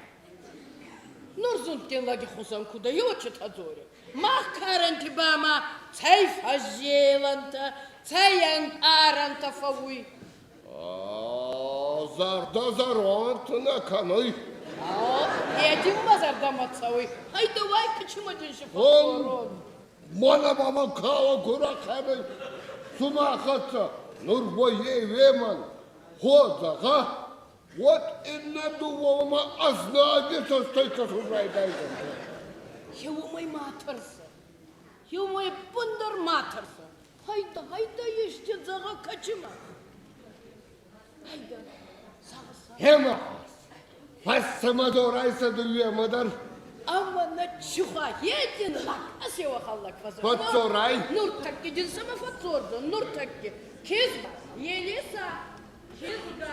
Нур зундгин лӕги хузӕн ку дӕ, еуӕчетӕ дзори. Мах карӕнти ба ма цӕй фӕззелӕнтӕ, цӕй ӕнкъарӕнтӕ фӕууй. Зӕрдӕ зӕронд нӕ кӕнуй. Е дин мӕ зӕрдӕмӕ цӕуй. Гъӕйдӕ-уай, кичимӕ дин си фӕдздзорон. Мӕнӕ ба мӕ кауӕ ку ракӕнай, цума хӕццӕ нур уой еуемӕн ходзӕгъӕ, уӕд иннӕ дууӕмӕ ӕзнаги цӕстӕй кӕсун райдайдзӕнӕ. Еумӕй ма тӕрсӕ, еумӕй ӕппундӕр ма тӕрсӕ. Гъӕйдӕ, гъӕйдӕ, ести дзӕгъӕ кӕчимӕ. Гъӕйдӕ, сагъӕс. Гъема, фӕссӕмӕдорӕй сӕ дууемӕ дӕр. Ӕма нӕ чихуа един лӕг асеуӕхӕллӕг фӕззӕгъ. Фӕдздзорай. Нуртӕкки дин сӕмӕ фӕдздзордзӕн, нуртӕкки. Кизгӕ, Елиса, кизгӕ.